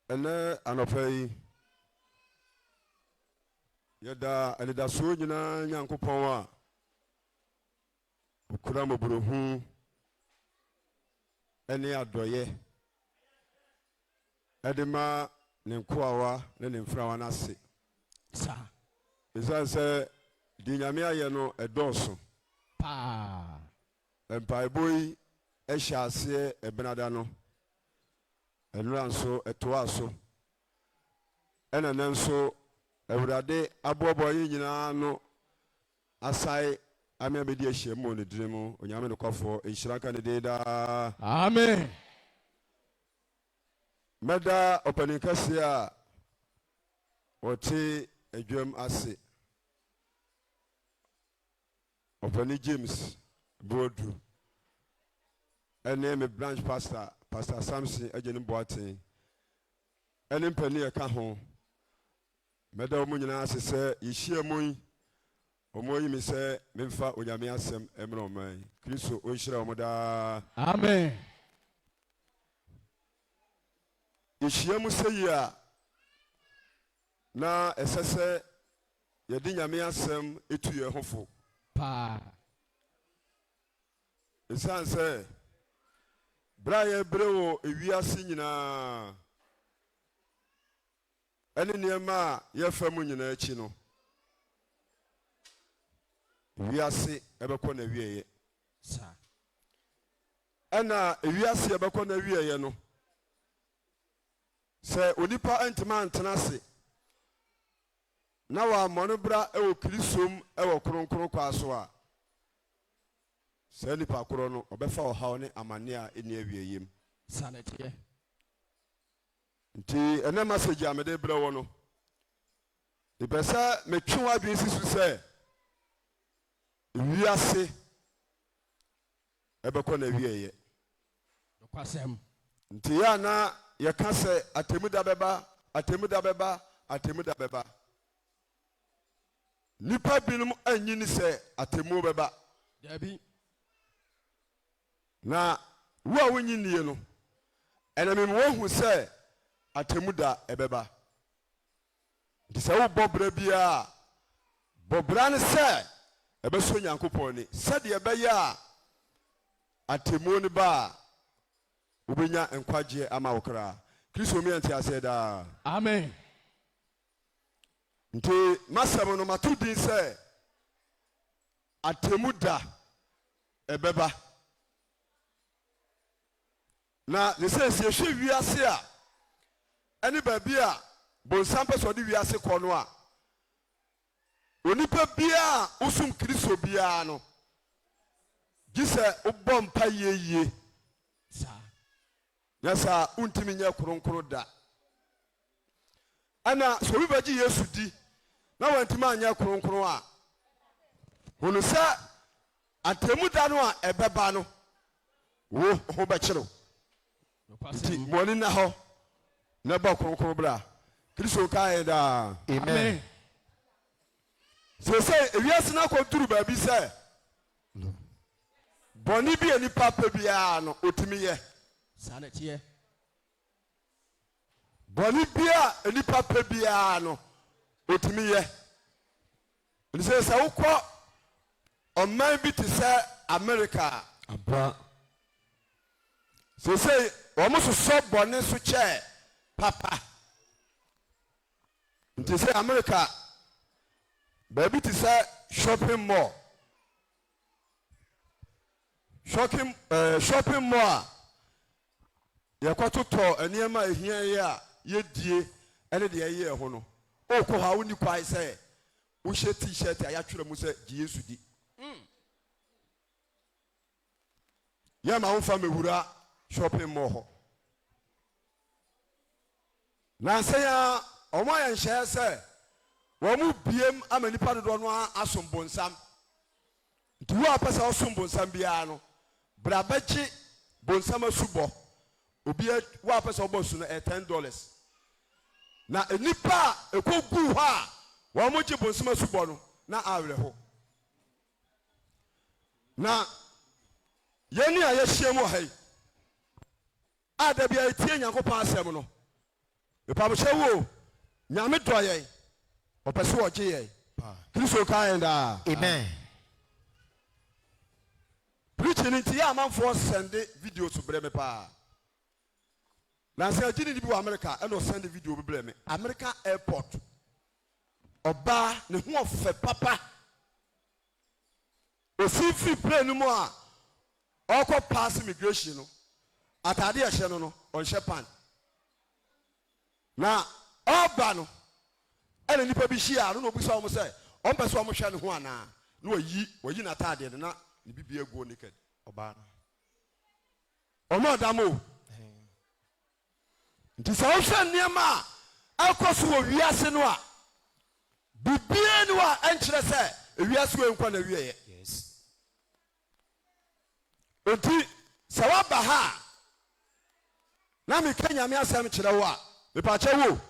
Ɛnnɛ anɔpa yi, yɛda anidasoɔ nyinaa Nyankopɔn a ɔkura mmɔborɔhunu ne adɔeɛ de ma ne nkoawa ne ne mfenawa no ase. Saa. Ɛsiane sɛ deɛ Nyame ayɛ no ɛdɔɔso. Paa. Mpaebɔ yi hyɛ aseɛ Ɛbenada no, ɛnora nso ɛtoaa so, ɛna nnɛ nso Awurade aboaboa yɛn nyinaa ano asae ame abɛdi ahyiam wɔ ne dini mu. Onyame nokwafoɔ, nhyira nka ne din daa. Amen. Mɛda ɔpanin kɛseɛ a ɔte adwam ase. Ɔpanin James Boadu ne me branch pastor, Pastor Samson Agyenim Boateng, ne mpanin a ɛka ho. Mɛda wɔn nyinaa ase sɛ yɛhyia mu yi, wɔn ayi me sɛ memfa Onyame asɛm mmrɛ ɔman yi. Kristo ɔnhyira wɔn daa. Amen. Yɛhyia mu sɛ yi a, na ɛsɛ sɛ Yɛde Nyame asɛm tu yɛn ho fo. Paa. Esiane sɛ bere a yɛrebrɛ wɔ wiase nyinaa ne nneɛma a yɛfa mu nyinaa akyi no, wiase ɛbɛkɔ n'awieeɛ. Saa. Ɛna wiase ɛbɛkɔ n'awieeɛ no, sɛ onipa ntumi antena ase na wammɔ no bra wɔ Kristo mu wɔ kronkron kwa so a, saa nipa korɔ no, ɔbɛfa ɔhaw ne amanneɛ a ɛnni awieeɛ mu. Saa na ɛteɛ. Nti ɛnɛ message a mede brɛ wɔ no, mepɛ sɛ metwe w'adwene si so sɛ wiase ɛbɛkɔ n'awieeɛ. Nokwasɛm. Nti yɛ a na yɛka sɛ atemmuda bɛba, atemmuda bɛba, atemmuda bɛba. Nnipa binom annye nni sɛ atemmuo bɛba. Dabi. Na wo a wonnye nnie no, ɛnam mema woahu sɛ atemmuda ɛbɛba. Nti sɛ wobɔ bra biara a, bɔ bra no sɛ ɛbɛsɔ Nyankopɔn ani, sɛdeɛ ɛbɛyɛ a atemmuo no ba a, wobɛnya nkwagyeɛ ama wo kra. Kristo mu yɛ nteaseɛ daa. Amen. Nti m'asɛm no mato din sɛ Atemmu Da Ɛbɛba. Na sɛ sɛ yɛhwɛ wiase a ɛne baabi a bonsam pɛ sɛ ɔde wiase kɔ no a, onipa biara a wosom Kristo biara no, gye sɛ wobɔ mpa yie. Saa. Nyɛ saa wontumi nyɛ kronkron da. Ɛna sɛ obi bɛgye Yesu di na wantumi anyɛ kronkron a, hunu sɛ atemmu da no a ɛbɛba no, wo ho bɛkyere wo. Nti mo ani nna hɔ na bɔ kronkron bra. Kristo nka yɛn daa. Amen. Seesei ewiase no akɔduru baabi sɛ bɔne bi a nipa pɛ biara no otumi yɛ. Saa na ɛteɛ. Bɔne bi a nipa pɛ biara no otumi yɛ. Nti sɛ sɛ wokɔ ɔman bi te sɛ Amerika a. Ampa. Seesei wɔsosɔ bɔne so kyɛ papa. Nti sɛ Amerika baabi te sɛ shopping mall, shopping, eh, shopping mall a yɛkɔtotɔ nneɛma a ehia yɛ a yɛdie ne deɛ ɛyɛ ho no, wokɔ hɔ a wonni kwae sɛ wohyɛ t-shirt a yɛatwerɛ mu sɛ gye Yesu di. Yɛma womfa mmɛwura shopping mall hɔ. Nansa yi ara, wɔayɛ nhyehyɛe sɛ wɔbiem ama nnipa dodoɔ no ara asom bonsam. Nti wo a wopɛ sɛ wosom bonsam biara no, bra bɛgye bonsam asubɔ. Obi a wo a wopɛ sɛ wobɔ asu no, ɛyɛ $10. Na nnipa a ɛkɔguu hɔ a wɔgye bonsam asubɔ no, na awerɛho. Na yɛn a yɛahyia mu wɔ ha yi, a da biara yɛtie Nyankopɔn asɛm no. Mepamokyɛ wo o, Nyame dɔ yɛn, ɔpɛ sɛ ɔgye yɛn. Kristo nka yɛn daa. Amen. Preaching no nti yɛ amanfoɔ sɛnde videos brɛ me paa. Nansa agyini bi wɔ America ɛna ɔsɛnde video bi brɛ me. America airport. Ɔbaa ne ho ɔfɛ papa. Osi firi plane no mu a ɔrekɔ pass immigration no, ataade a ɛhyɛ no no, ɔnhyɛ pant. Na ɔreba no, ɛna nnipa bi hyiaa no na ɔbisa wɔn sɛ wɔmpɛ sɛ wɔhwɛ ne ho anaa, na wayi wayi n'ataadeɛ no na ne bibia guo naked. Ɔbaa no. Ɔno ɔdam o. Nti sɛ wohwɛ nneɛma a ɛkɔ so wɔ wiase no a, biribiara ni hɔ a ɛnkyerɛ sɛ ewiase wei nkɔ n'awieɛ. Yes. Enti sɛ woaba ha a na meka Nyame asɛm kyerɛ wo a, mepakyɛ wo o,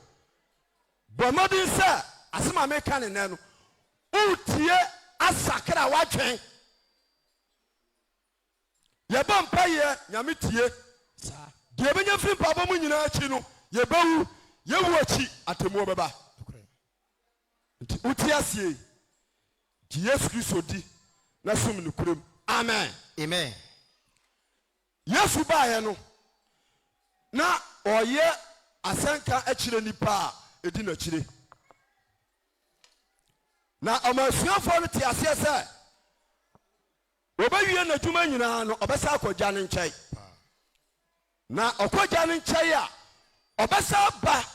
bɔ mmɔden sɛ asɛm a meka ne nnɛ no, woretie asakra w'adwen. Yɛbɔ mpaeɛ, Nyame tie. Saa. Deɛ yɛbɛnya firi mpaebɔ mu nyinaa akyi no, yɛbɛwu. Yɛwu akyi, atemmuo bɛba. Nti wote aseɛ yi, gye Yesu Kristo di na som nokorɛm. Amen. Amen. Yesu baeɛ no, na ɔyɛ asɛnka akyerɛ nnipa a ɛdi n'akyire. Na ɔma asuafoɔ no te aseɛ sɛ Obewie n'adwuma nyinaa no, ɔbɛsan akɔ Agya no nkyɛn. Na ɔkɔ Agya no nkyɛn a, ɔbɛsan aba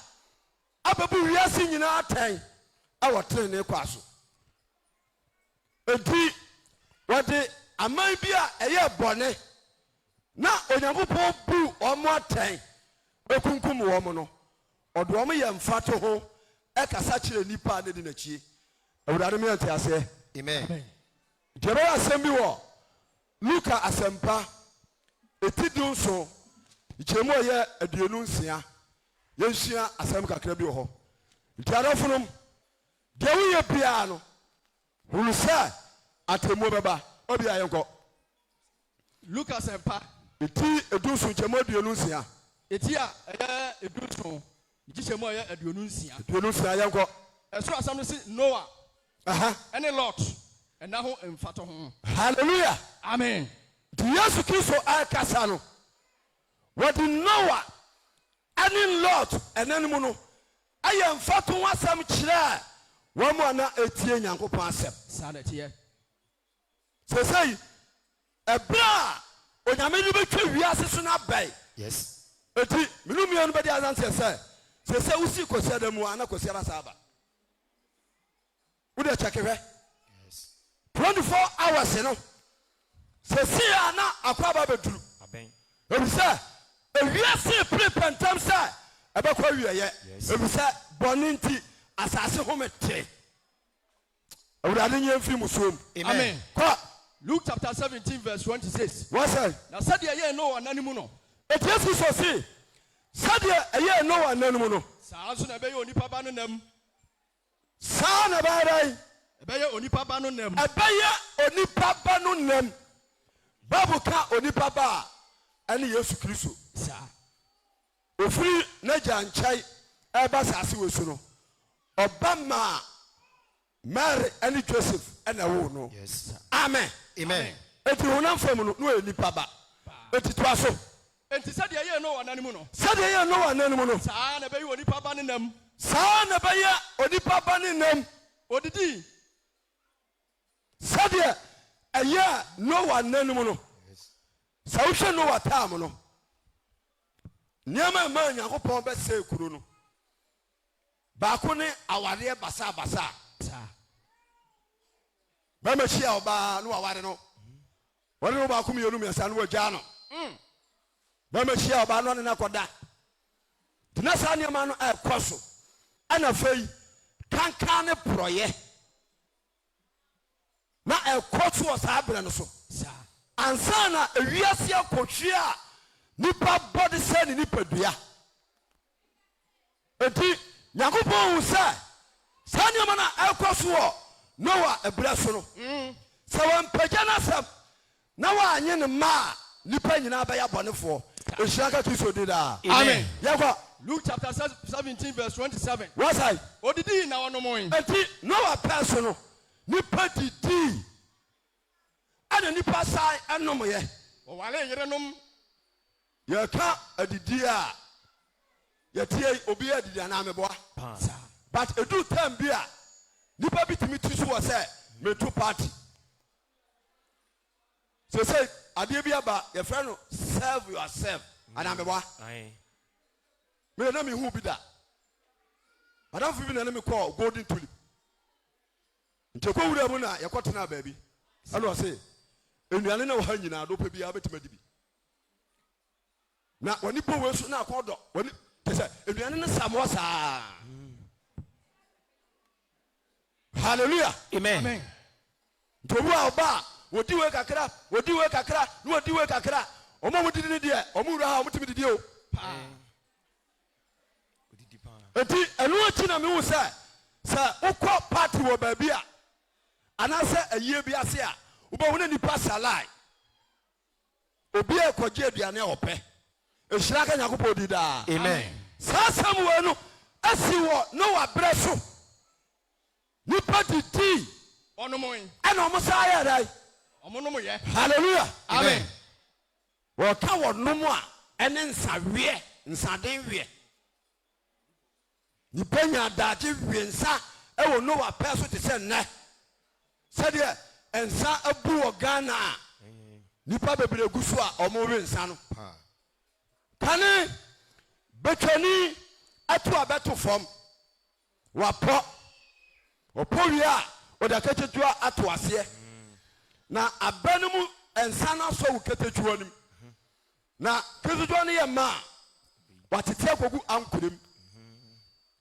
abɛbu wiase nyinaa atɛn wɔ trenee kwa so. Enti, wɔde aman bi a ɛyɛɛ bɔne na Onyankopɔn buu wɔn atɛn kunkum wɔn no, ɔde wɔn yɛ mfatoho kasa kyerɛ nnipa a na edi n'akyi. Awurade ma yɛnte aseɛ. Amen. Nti yɛbɛyɛ asɛm bi wɔ Luka Asɛmpa eti dunson, nkyɛmu a ɛyɛ 26. Yɛnsua asɛm kakra bi wɔ hɔ. Nti adɔfonom, deɛ woyɛ biara no, hunu sɛ atemmuo bɛba. Obia yɛnkɔ. Luka Asɛmpa. Eti 17 nkyɛmu 26. Eti a ɛyɛ 17, nkyekyɛmu a ɛyɛ 26. 26, yɛnkɔ. Ɛsoro asɛm no se Noa ne Lot nna ho mfatoho. Hallelujah! Amen. Nti Yesu Kristo ɛrekasa no, wɔde Noa ne Lot ɛna no mu no ɛyɛ mfatoho asɛm kyerɛɛ wɔn a na ɛtie Nyankopɔn asɛm. Saa na ɛteɛ. Seesei, ɛberɛ a Onyame de bɛtwa wiase so no abɛn. Yes. Enti, me ne mmienu bɛdi adanseɛ sɛ, seesei wosi Kwasiada mu a, na Kwasiada san aba. Wode kyɛke hwɛ. Yes. 24 hours no, seesei a na akɔ aba abɛduru. Abɛn. Efisɛ, ewiase repere pɛntɛm sɛ ɛbɛkɔ awieɛ. Yes. Efisɛ, bɔne nti, asase home te. Awurade nyi yɛn mfiri musuo mu. Amen. Kɔ. Luke chapter 17 verse 26. Wɔsɛ. Na sɛdeɛ ɛyɛɛ Noa nna no mu no. Enti Yesu Kristo se, sɛdeɛ ɛyɛɛ Noa nna no mu no. Saa ara nso na ɛbɛyɛ onipa ba no nna mu. Saa na ɛbɛyɛ dɛn? Ɛbɛyɛ onipa ba no nna mu. Ɛbɛyɛ onipa ba no nna mu. Bible ka onipa ba a, ɛne Yesu Kristo. Saa. Ɔfiri n'Agya nkyɛn reba asase wei so no, ɔba maa Mary ne Joseph na ɛwoo no. Amen. Amen. Enti honam fam no, na ɔyɛ nipa ba. Enti toa so. Enti sɛdeɛ ɛyɛɛ Noa nna no mu no. Sɛdeɛ ɛyɛɛ Noa nna no mu no. Saa ara na ɛbɛyɛ onipa ba no nna mu. Saa ara na ɛbɛyɛ onipa ba no nna mu. Ɔdidii. Sɛdeɛ ɛyɛɛ Noa nna no mu no. Sɛ wohwɛ Noa time no, nneɛma a ɛmaa Nyankopɔn bɛsɛe kuro no, baako ne awareɛ basabasa. Saa. Bɛrima hyia ɔbaa na waware no, wɔne no baako mmienu mmiɛnsa no wagyaa no. Bɛrima hyia ɔbaa no ɔne no akɔda. Nti na saa nneɛma no ɛrekɔ so. Ɛna afei kankan ne porɔyɛ. Na ɛkɔ so wɔ saa berɛ no so. Saa. Ansa na ewiase akɔhwie a nipa bɔ de sɛe ne nipadua. Enti Nyankopɔn hu sɛ saa nneɛma no a ɛrekɔ so wɔ Noa berɛ so no, sɛ wampagya n'asɛm na wannye no mma a, nnipa nyinaa bɛyɛ abɔnefoɔ. Nhyira nka Kristo din daa. Amen. Yɛnkɔ. Luke chapter 17 verse 27. Wasae. Odidii na ɔnomoe. Enti Noa pɛɛ so no, nnipa didii ɛna nnipa san ɛnomoeɛ. Wɔwaree yerenom. Yɛka adidie a, yɛteɛ yi, obiara adidi anaa meboa? But ɛduru time bi a, nnipa bi tumi ti so wɔ sɛ meto party. Sesei adeɛ bi aba yɛfrɛ no serve yourself anaa meboa? Mede na mehu bi da. Madamfo bi na ne me kɔɔ Golden Tulip. Nti ɛkɔ wura mu na yɛkɔ tenaa baabi. Ɛna ɔse nnuane na wɔ ha nyinaa do pɛ biara bɛtumi adi bi. Na w'ani bɔ wei so na akɔ dɔ w'ani te sɛ nnuane no samoa saa. Hallelujah. Amen. Nti obi a ɔba a wɔdi wei kakra, wɔdi wei kakra, na wɔdi wei kakra. Wɔn a wɔdidi no deɛ, wɔn wura ha wɔn tumi didi o. Nti ɛno akyi na mehu sɛ sɛ wokɔ party wɔ baabi a anaasɛ ayie bi ase a wobɛhu ne nipa salai. Obi a ɛkɔgye aduane a ɔpɛ. Nhyira nka Nyankopɔn din daa. Amen. Saa asɛm wei no asi wɔ Noa berɛ so. Nnipa didii. Wɔnomoe. Ɛna wɔn san yɛɛ dɛn? Wɔnomoeɛ. Hallelujah. Amen. Wɔka wɔnom a ɛne nsaweɛ, nsaden weɛ. Nnipa nya adagye we nsa wɔ Noa pɛ so te sɛ nnɛ. Sɛdeɛ nsa abu wɔ Ghana a nnipa bebree gu so a wɔwe nsa no. Kane bɛtwani ato abɛto fam. Wapɔ. Ɔpɔ wie a, ɔde akakyedua ato aseɛ. Na abɛ no mu nsa no asɔ wo ketedua no mu. Na ketedua no yɛ ma a, watete akɔgu ankorɛ mu.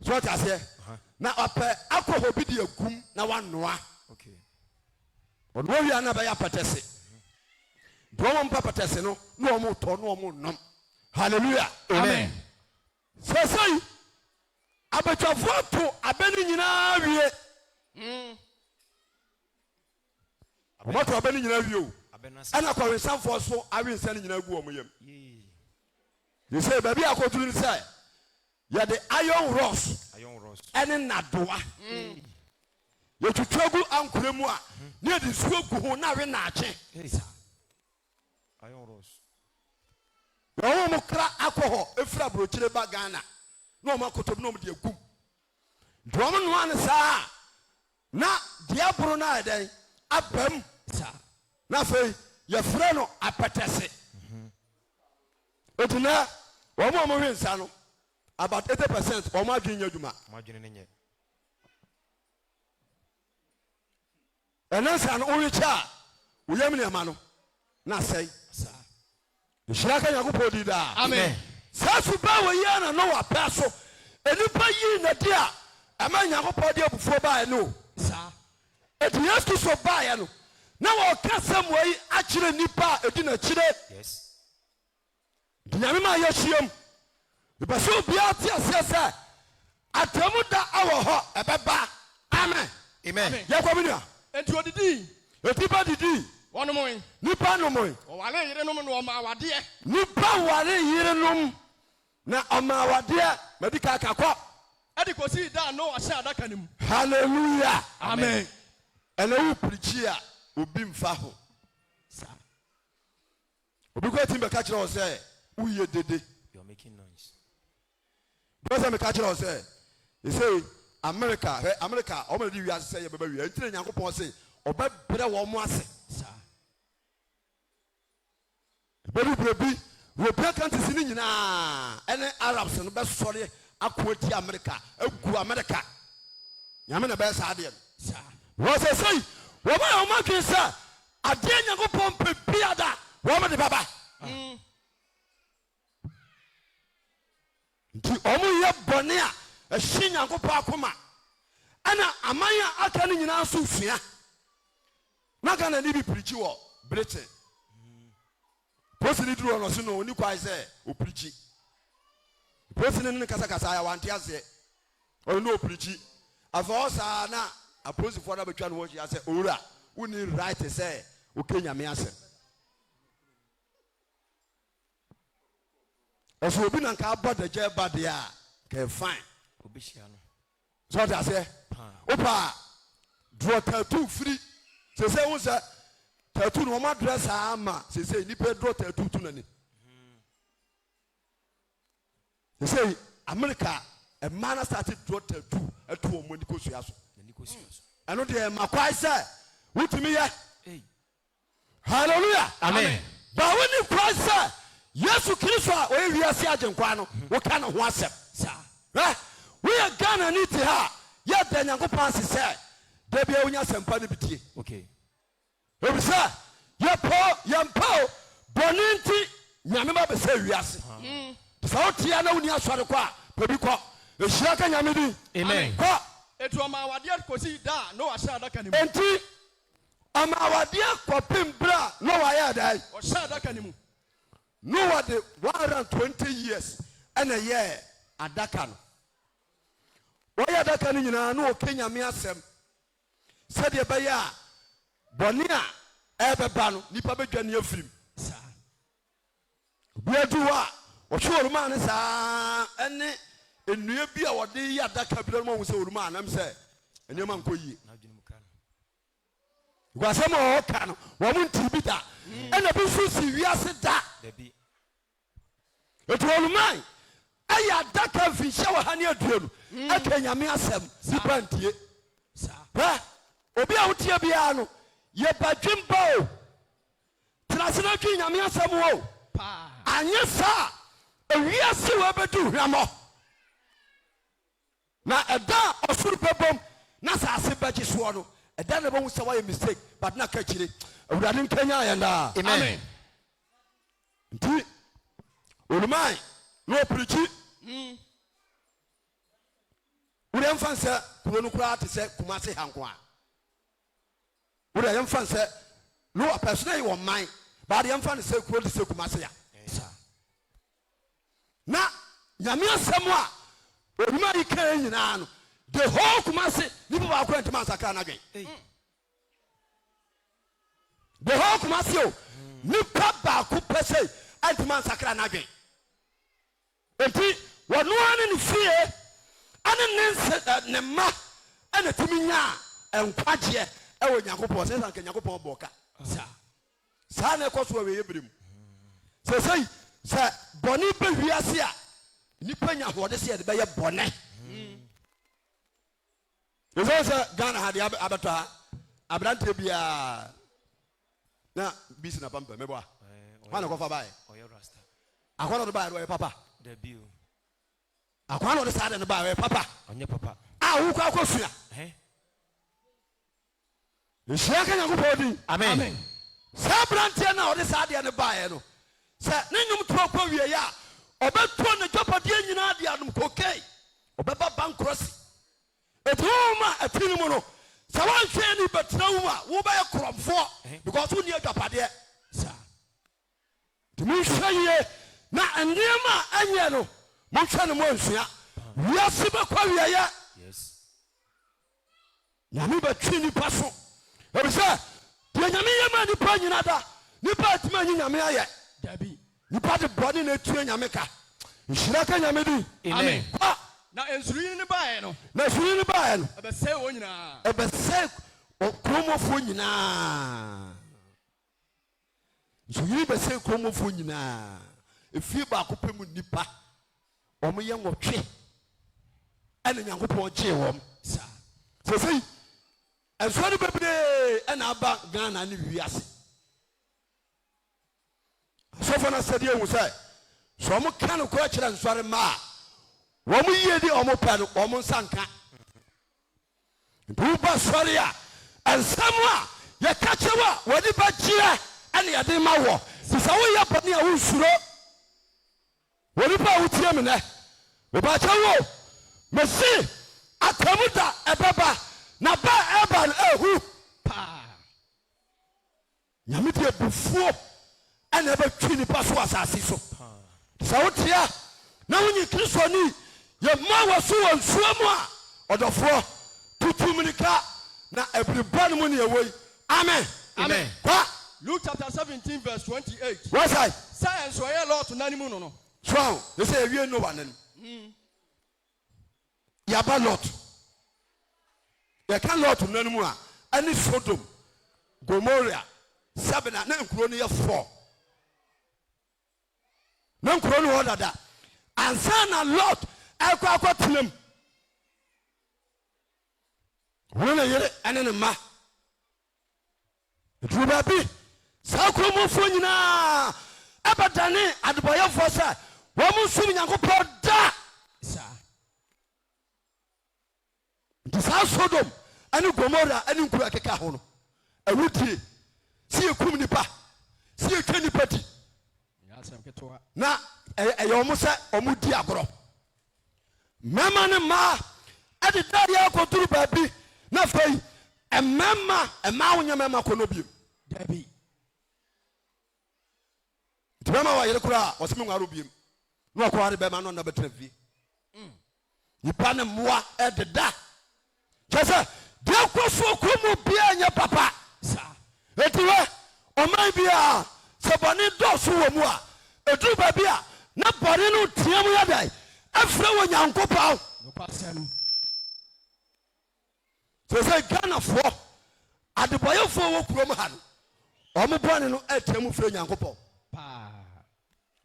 So ɔte aseɛ? Na ɔpɛ alcohol bi de agum na wanoa. Ɔnoa wie a na bɛyɛ apɛtɛse. Nti wɔn mpa pɛtɛse no na wɔn tɔ na wɔn nom. Hallelujah. Amen. Seesei abatwafoɔ ato abɛ no nyinaa wie. Wɔato abɛ no nyinaa wie o. Ɛna kɔwensamfoɔ so awe nsa no nyinaa gu wɔn yam. Seesei baabi a akɔduru no sɛ yɛde iron rods ɛne nnadoa yɛtwitwa gu ankorɛ mu a ne yɛde nsuo gu ho na awe naakye. Na wɔn a wɔkra alcohol firi aburokyire ba Ghana na wɔn akoto bi na wɔn de agum. Nti wɔn noa no saa na deɛ aboro no ayɛ dɛn aba mu. Na afei yɛfrɛ no apɛtɛse. Eti nɛ wɔn a wɔwe nsa no about 80% wɔn adwene nyɛ adwuma. Ɛnɛ nsa no wowe kyɛ a, wo yam nneɛma no na asɛe. Nhyira ka Nyankopɔn din daa. Amen. Saa suban wɔ yi ara na Noa pɛ so. Nnipa yii no adi a ɛma Nyankopɔn de abufuo baeɛ no o. Saa. Enti Yesu Kristo baeɛ no, na ɔreka asɛm wei akyerɛ nnipa a ɛdi n'akyire. Yes. Nti Nyame ma yɛhyiam. Mepɛ sɛ obiara te aseɛ sɛ atemmu da wɔ hɔ, ɛbɛba. Amen. Amen. Yɛkɔ me nua. Enti odidii. Enti nipa didii. Wɔnomoe. Nipa nomoe. Wɔwaree yerenom na wɔmaa awadeɛ. Nipa waree yerenom na ɔmaa awadeɛ. Madi kan aka kɔ. Ɛde kɔsii da a Noa hyɛɛ adaka no mu. Hallelujah. Amen. Ɛnɛ wo pirikyi a obi mfa ho. Saa. Obi koraa tumi bɛka kyerɛ wo sɛ woyɛ dede. You are making noise. Bɛsɛ sɛ meka kyerɛ wo sɛ ɛsei America, hwɛ America, wɔn na de wiase sɛ yɛbɛba wia. Nti na Nyankopɔn se ɔbɛbrɛ wɔn ase. Saa. Ɛbɛdu berɛ bi, European countries no nyinaa ɛne Arabs no bɛsɔre ako atia America, agu America. Nyame na ɛbɛyɛ saa adeɛ no. Saa. Wɔ sɛsɛi, wɔn ayɛ wɔn adwene sɛ Adeɛ Nyankopɔn pɛ biada wɔn de bɛba. Nti wɔn yɛ bɔne a ɛhye Nyankopɔn akoma. Ɛna aman a aka no nyinaa nso sua. Na Ghana ni bi pirikyi wɔ Britain. Polisini duru hɔ no ɔse no ɔni kwan sɛ ɔpirikyi. Polisini no ne kasakasa a wante aseɛ. Ɔno na ɔpirikyi. Afei ɔwɔ saa na apolisifoɔ no abɛtwa ne ho ahyia sɛ owura wonni right sɛ woka Nyame asɛm. Ɔsɛ obi na nka abɔ adagya ba deɛ a, nka ɛyɛ fine. So ɔte aseɛ? Wopɛ a draw tattoo firi sese ho sɛ tattoo no wɔn adrɛ saa ma sese nipa draw tattoo to n'ani. Sese America mmaa na start draw tattoo ɛto wɔn ani kosua so. Ɛno deɛ ɛma kwae sɛ wotumi yɛ. Hallelujah. Amen. Ba wonni kwan sɛ Yesu Kristo a ɔyɛ wiase agyenkwa no woka ne ho asɛm. Hwɛ, woyɛ Ghana ni te ha a, yɛda Nyankopɔn ase sɛ da biara wonya asɛmpa no bi tie. Okay. Efisɛ yɛpɛ o, yɛmpɛ o, bɔne nti Nyame ba bɛsɛe wiase. Nti sɛ wote ha na wonni asɔre kɔ a, pɛ bi kɔ. Nhyira nka Nyame din. Amen. Kɔ. Enti ɔmaa awadeɛ kɔsii da a Noa hyɛɛ adaka no mu. Enti Ɔmaa awadeɛ kɔpem berɛ a Noa yɛɛ dɛn? Ɔhyɛɛ adaka no mu. Noa de 120 years ɛna ɛyɛɛ adaka no. Ɔyɛ adaka no nyinaa na ɔka Nyame asɛm sɛdeɛ ɛbɛyɛ a bɔne a ɛrebɛba no nipa bɛdwane afiri mu. Saa. Obi adu hɔ a ɔhwɛ orumaa no saa ɛne nnua bi a wɔde yɛ adaka bi na wɔn sɛ orumaa nam sɛ nneɛma nkɔ yie. Because asɛm a ɔka no wɔn nti bi da ɛna bi nso si wiase da. Eti oluman ɛyɛ adaka mfinhyia wɔ ha ne aduonu ɛka Nyame asɛm nipa ntie. Hwɛ obi a wotie biara no yɛ badwemba o. Tena ase na dwen Nyame asɛm ho o. Anyɛ saa a ewiase wei bɛdi hwammɔ. Na ɛda a ɔsoro bɛbom na asase bɛgye soɔ no, ɛda na ɛbɛhu sɛ woayɛ mistake, but na ka akyire. Awurade nkanyan yɛn daa. Amen. Nti, oluman na ɔpirikyi. Wodeɛ mfa nsɛ kuro no koraa te sɛ Kumase ha nko a. Wodeɛ yɛmfa nsɛ lower pɛ so na yɛ wɔn man, but yɛmfa no sɛ kuro te sɛ Kumase a. Na Nyame asɛm a onuma yi kae nyinaa no, the whole Kumasi nipa baako antumi ansakra n'adwen. The whole Kumasi o, nipa baako pɛ sɛ antumi ansakra n'adwen. Enti wɔno ara ne ne fie ɛne ne nse ne mma ɛna tumi nyaa nkwagyeɛ ɛwɔ Nyankopɔn sɛ sanka Nyankopɔn bɔɔ ka. Saa na ɛkɔ so wɔ awieeɛ berɛ mu. Seesei sɛ bɔne ba wiase a, nnipa nya ahoɔden sɛ yɛde bɛyɛ bɔne. Ɛsɛ sɛ Ghana ha deɛ abɛtɔ ha, aberanteɛ biara na bi si na pampa mɛbɔ a. Hwan na kɔfa baeɛ? Akwa na ɔde baeɛ no ɔyɛ papa. Akwa na ɔde saa de no baeɛ ɔyɛ papa. A wokɔ akɔsua. Nhyira nka Nyankopɔn din. Amen. Saa abranteɛ no a ɔde saa adeɛ no baeɛ no, sɛ ne nnwom toɔ kɔ wieɛ a, ɔbɛtoɔ n'agyapadeɛ nyinaa de anom cocaine. Ɔbɛba bankrɔsi. Enti honhom a ɛte ne mu no, sɛ woanhwɛ yie ne bɛtena wo mu a, wobɛyɛ korɔmfoɔ because wonni agyapadeɛ. Saa. Nti monhwɛ yie na nneɛma a ɛnyɛ no, monhwɛ no moansua. Wiase bɛkɔ awieɛ. Nyame bɛtwe nipa so efisɛ deɛ Nyame yɛ ma nipa nyina da nipa atumi anyi Nyame ayɛ. Dabi. Nipa de bɔne na etua Nyame ka. Nhyira ka Nyame din. Amen. Kɔ. Na nsuyiri no baeɛ no. Na nsuyiri no baeɛ no. Ɛbɛsɛe wɔn nyinaa. Ɛbɛsɛe kurom hɔfoɔ nyinaa. Nsuyiri bɛsɛe kurom hɔfoɔ nyinaa. Efie baako pɛ mu nnipa, wɔyɛ nwɔtwe ɛna Nyankopɔn gyee wɔn. Saa. Sɛsɛyi, nsuo no bebree ɛna aba Ghana ne wiase. Asɔfoɔ no asɛdeɛ hu sɛ, sɛ wɔn ka nokorɛ kyerɛ nsɔre mma a, wɔn yie de wɔn pɛ no, wɔn nsa nka. Nti woba sɔre a, nsɛm a yɛka kyerɛ wo a w'ani bɛgyeɛ ɛne yɛde ma wɔ. Nti sɛ woyɛ bɔne a wonsuro. Onipa a wotie me nɛ, mepakyɛ wo, mese atamu da ɛbɛba, na ba a ɛba no ɛhu Paa. Nyame de abufuo na ɛbɛtwe nipa so wɔ asase so. Sɛ wotea na wonye Kristo ni, yɛma wɔ so wɔ nsuo mu a, ɔdɔfoɔ, tutu mmirika na ɛbere bɔne mu ne ɛwɔ yi. Amen. Amen. Kwa. Luke chapter 17 verse 28. Wɔsae. Sɛ nso ɛyɛ Lot nna no mu no no. So aho ne sɛ yɛwie Noa no no, yɛaba Lot. Yɛka Lot nna no mu a, ɛne Sodom, Gomora, Sabina na nkuro no yɛ fɔ. Na nkuro no hɔ dada ansa na Lot ɛkɔ akɔtena mu. Ɔne ne yere ɛne ne mma. Ɛduru baabi, saa kuro mufoɔ nyinaa ɛbɛdane adebɔyɛfoɔ sɛ wɔn nsom Nyankopɔn da. Saa. Nti saa Sodom ne Gomora ne nkuro a ɛkeka ho no, awudie, sɛ yɛkum nipa, sɛ yɛtwa nipa ti, na ɛyɛ wɔn sɛ wɔn di agorɔ. Mmarima ne mmaa ɛde da yɛ akɔduru baabi na afei mmarima mmaa wonyɛ mmarima kɔ no biem. Dabi. Nti bɛma wayere koraa wɔsɛ me nware biem na ɔkɔware bɛma no ɔna bɛtena fie. Nipa ne mmoa ɛdeda. Kyerɛ sɛ deɛ ɛkɔ so kuro mu biara nyɛ papa. Saa. Enti hwɛ, ɔman biara sɛ bɔne dɔɔso wɔ mu a, ɛduru baabi a na bɔne no team yɛ dɛn? Ɛfrɛ wɔ Nyankopɔn. Nokwasɛm. Sɛ sɛ Ghanafoɔ adebɔyɛfoɔ wɔ kurom ha no, wɔn bɔne no ɛteam frɛ Nyankopɔn. Paa.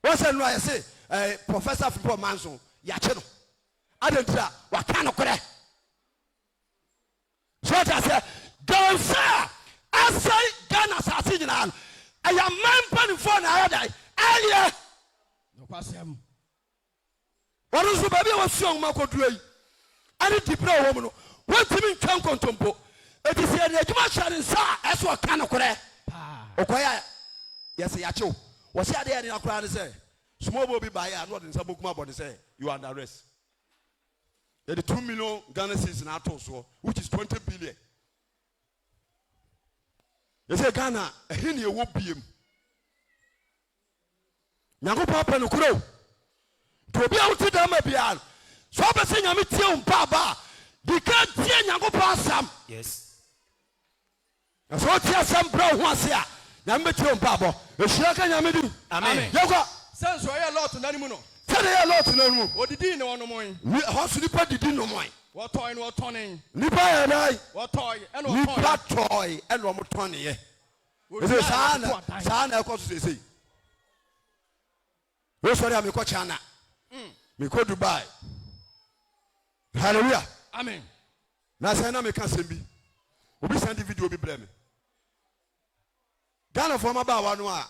Wɔn sɛ nnora yɛse eh, Professor Frimpong Manso yɛakye no. Adɛn nti a waka nokorɛ? So ɔte aseɛ? Galamsey a asɛe Ghana asase nyinaa no, ɛyɛ aman mpanimfoɔ na ayɛ dɛn? Ɛyɛ. Nokwasɛm. Wɔn nso baabi a wɔasua nwoma akɔduro yi ɛne diberɛ a wɔwɔ mu no, wɔntumi ntwa nkontompo. Enti sɛ yɛde adwuma hyɛ ne nsa a, ɛsɛ ɔka nokorɛ. Paa. Ɔkɔeɛ a yɛsɛ yɛakye wo. Wɔse adeɛ a yɛde no koraa ne sɛ, small boy bi baeɛ a na ɔde ne nsa bonkum abɔ ne sɛ, you are under arrest. Yɛde 2 million Ghana cedis na ato soɔ, which is 20 billion. Yɛsɛ Ghana ɛhe ne ɛwɔ biem? Nyankopɔn apɛ no korɔ o. Nti obi a wote dɛm ma biara no, sɛ wopɛ sɛ Nyame tie wo mpaaba a, di ka tie Nyankopɔn asɛm. Na sɛ wotie asɛm brɛ wo ho ase a, Nyame bɛtie wo mpaabɔ. Ɛhyira ka Nyame din. Amen. Yɛkɔ. Sɛ nso ɛyɛ Lot nna no mu no, Sɛdeɛ ɛyɛ Lot nna no mu, wɔdidii na wɔnomoe. Ɛhɔ so nipa didi nomoe. Wɔtɔe na wɔtɔnee. Nipa yɛ dɛn? Wɔtɔe ɛna wɔtɔnee. Nipa tɔe ɛna wɔn tɔneɛ. Ɛsɛ saa na saa na ɛkɔ so seesei. Wosɔre a, mekɔ China, mekɔ Dubai. Hallelujah. Amen. Na sɛ na meka asɛm bi, obi san de video bi brɛ me. Ghanafoɔ mmabaawa no a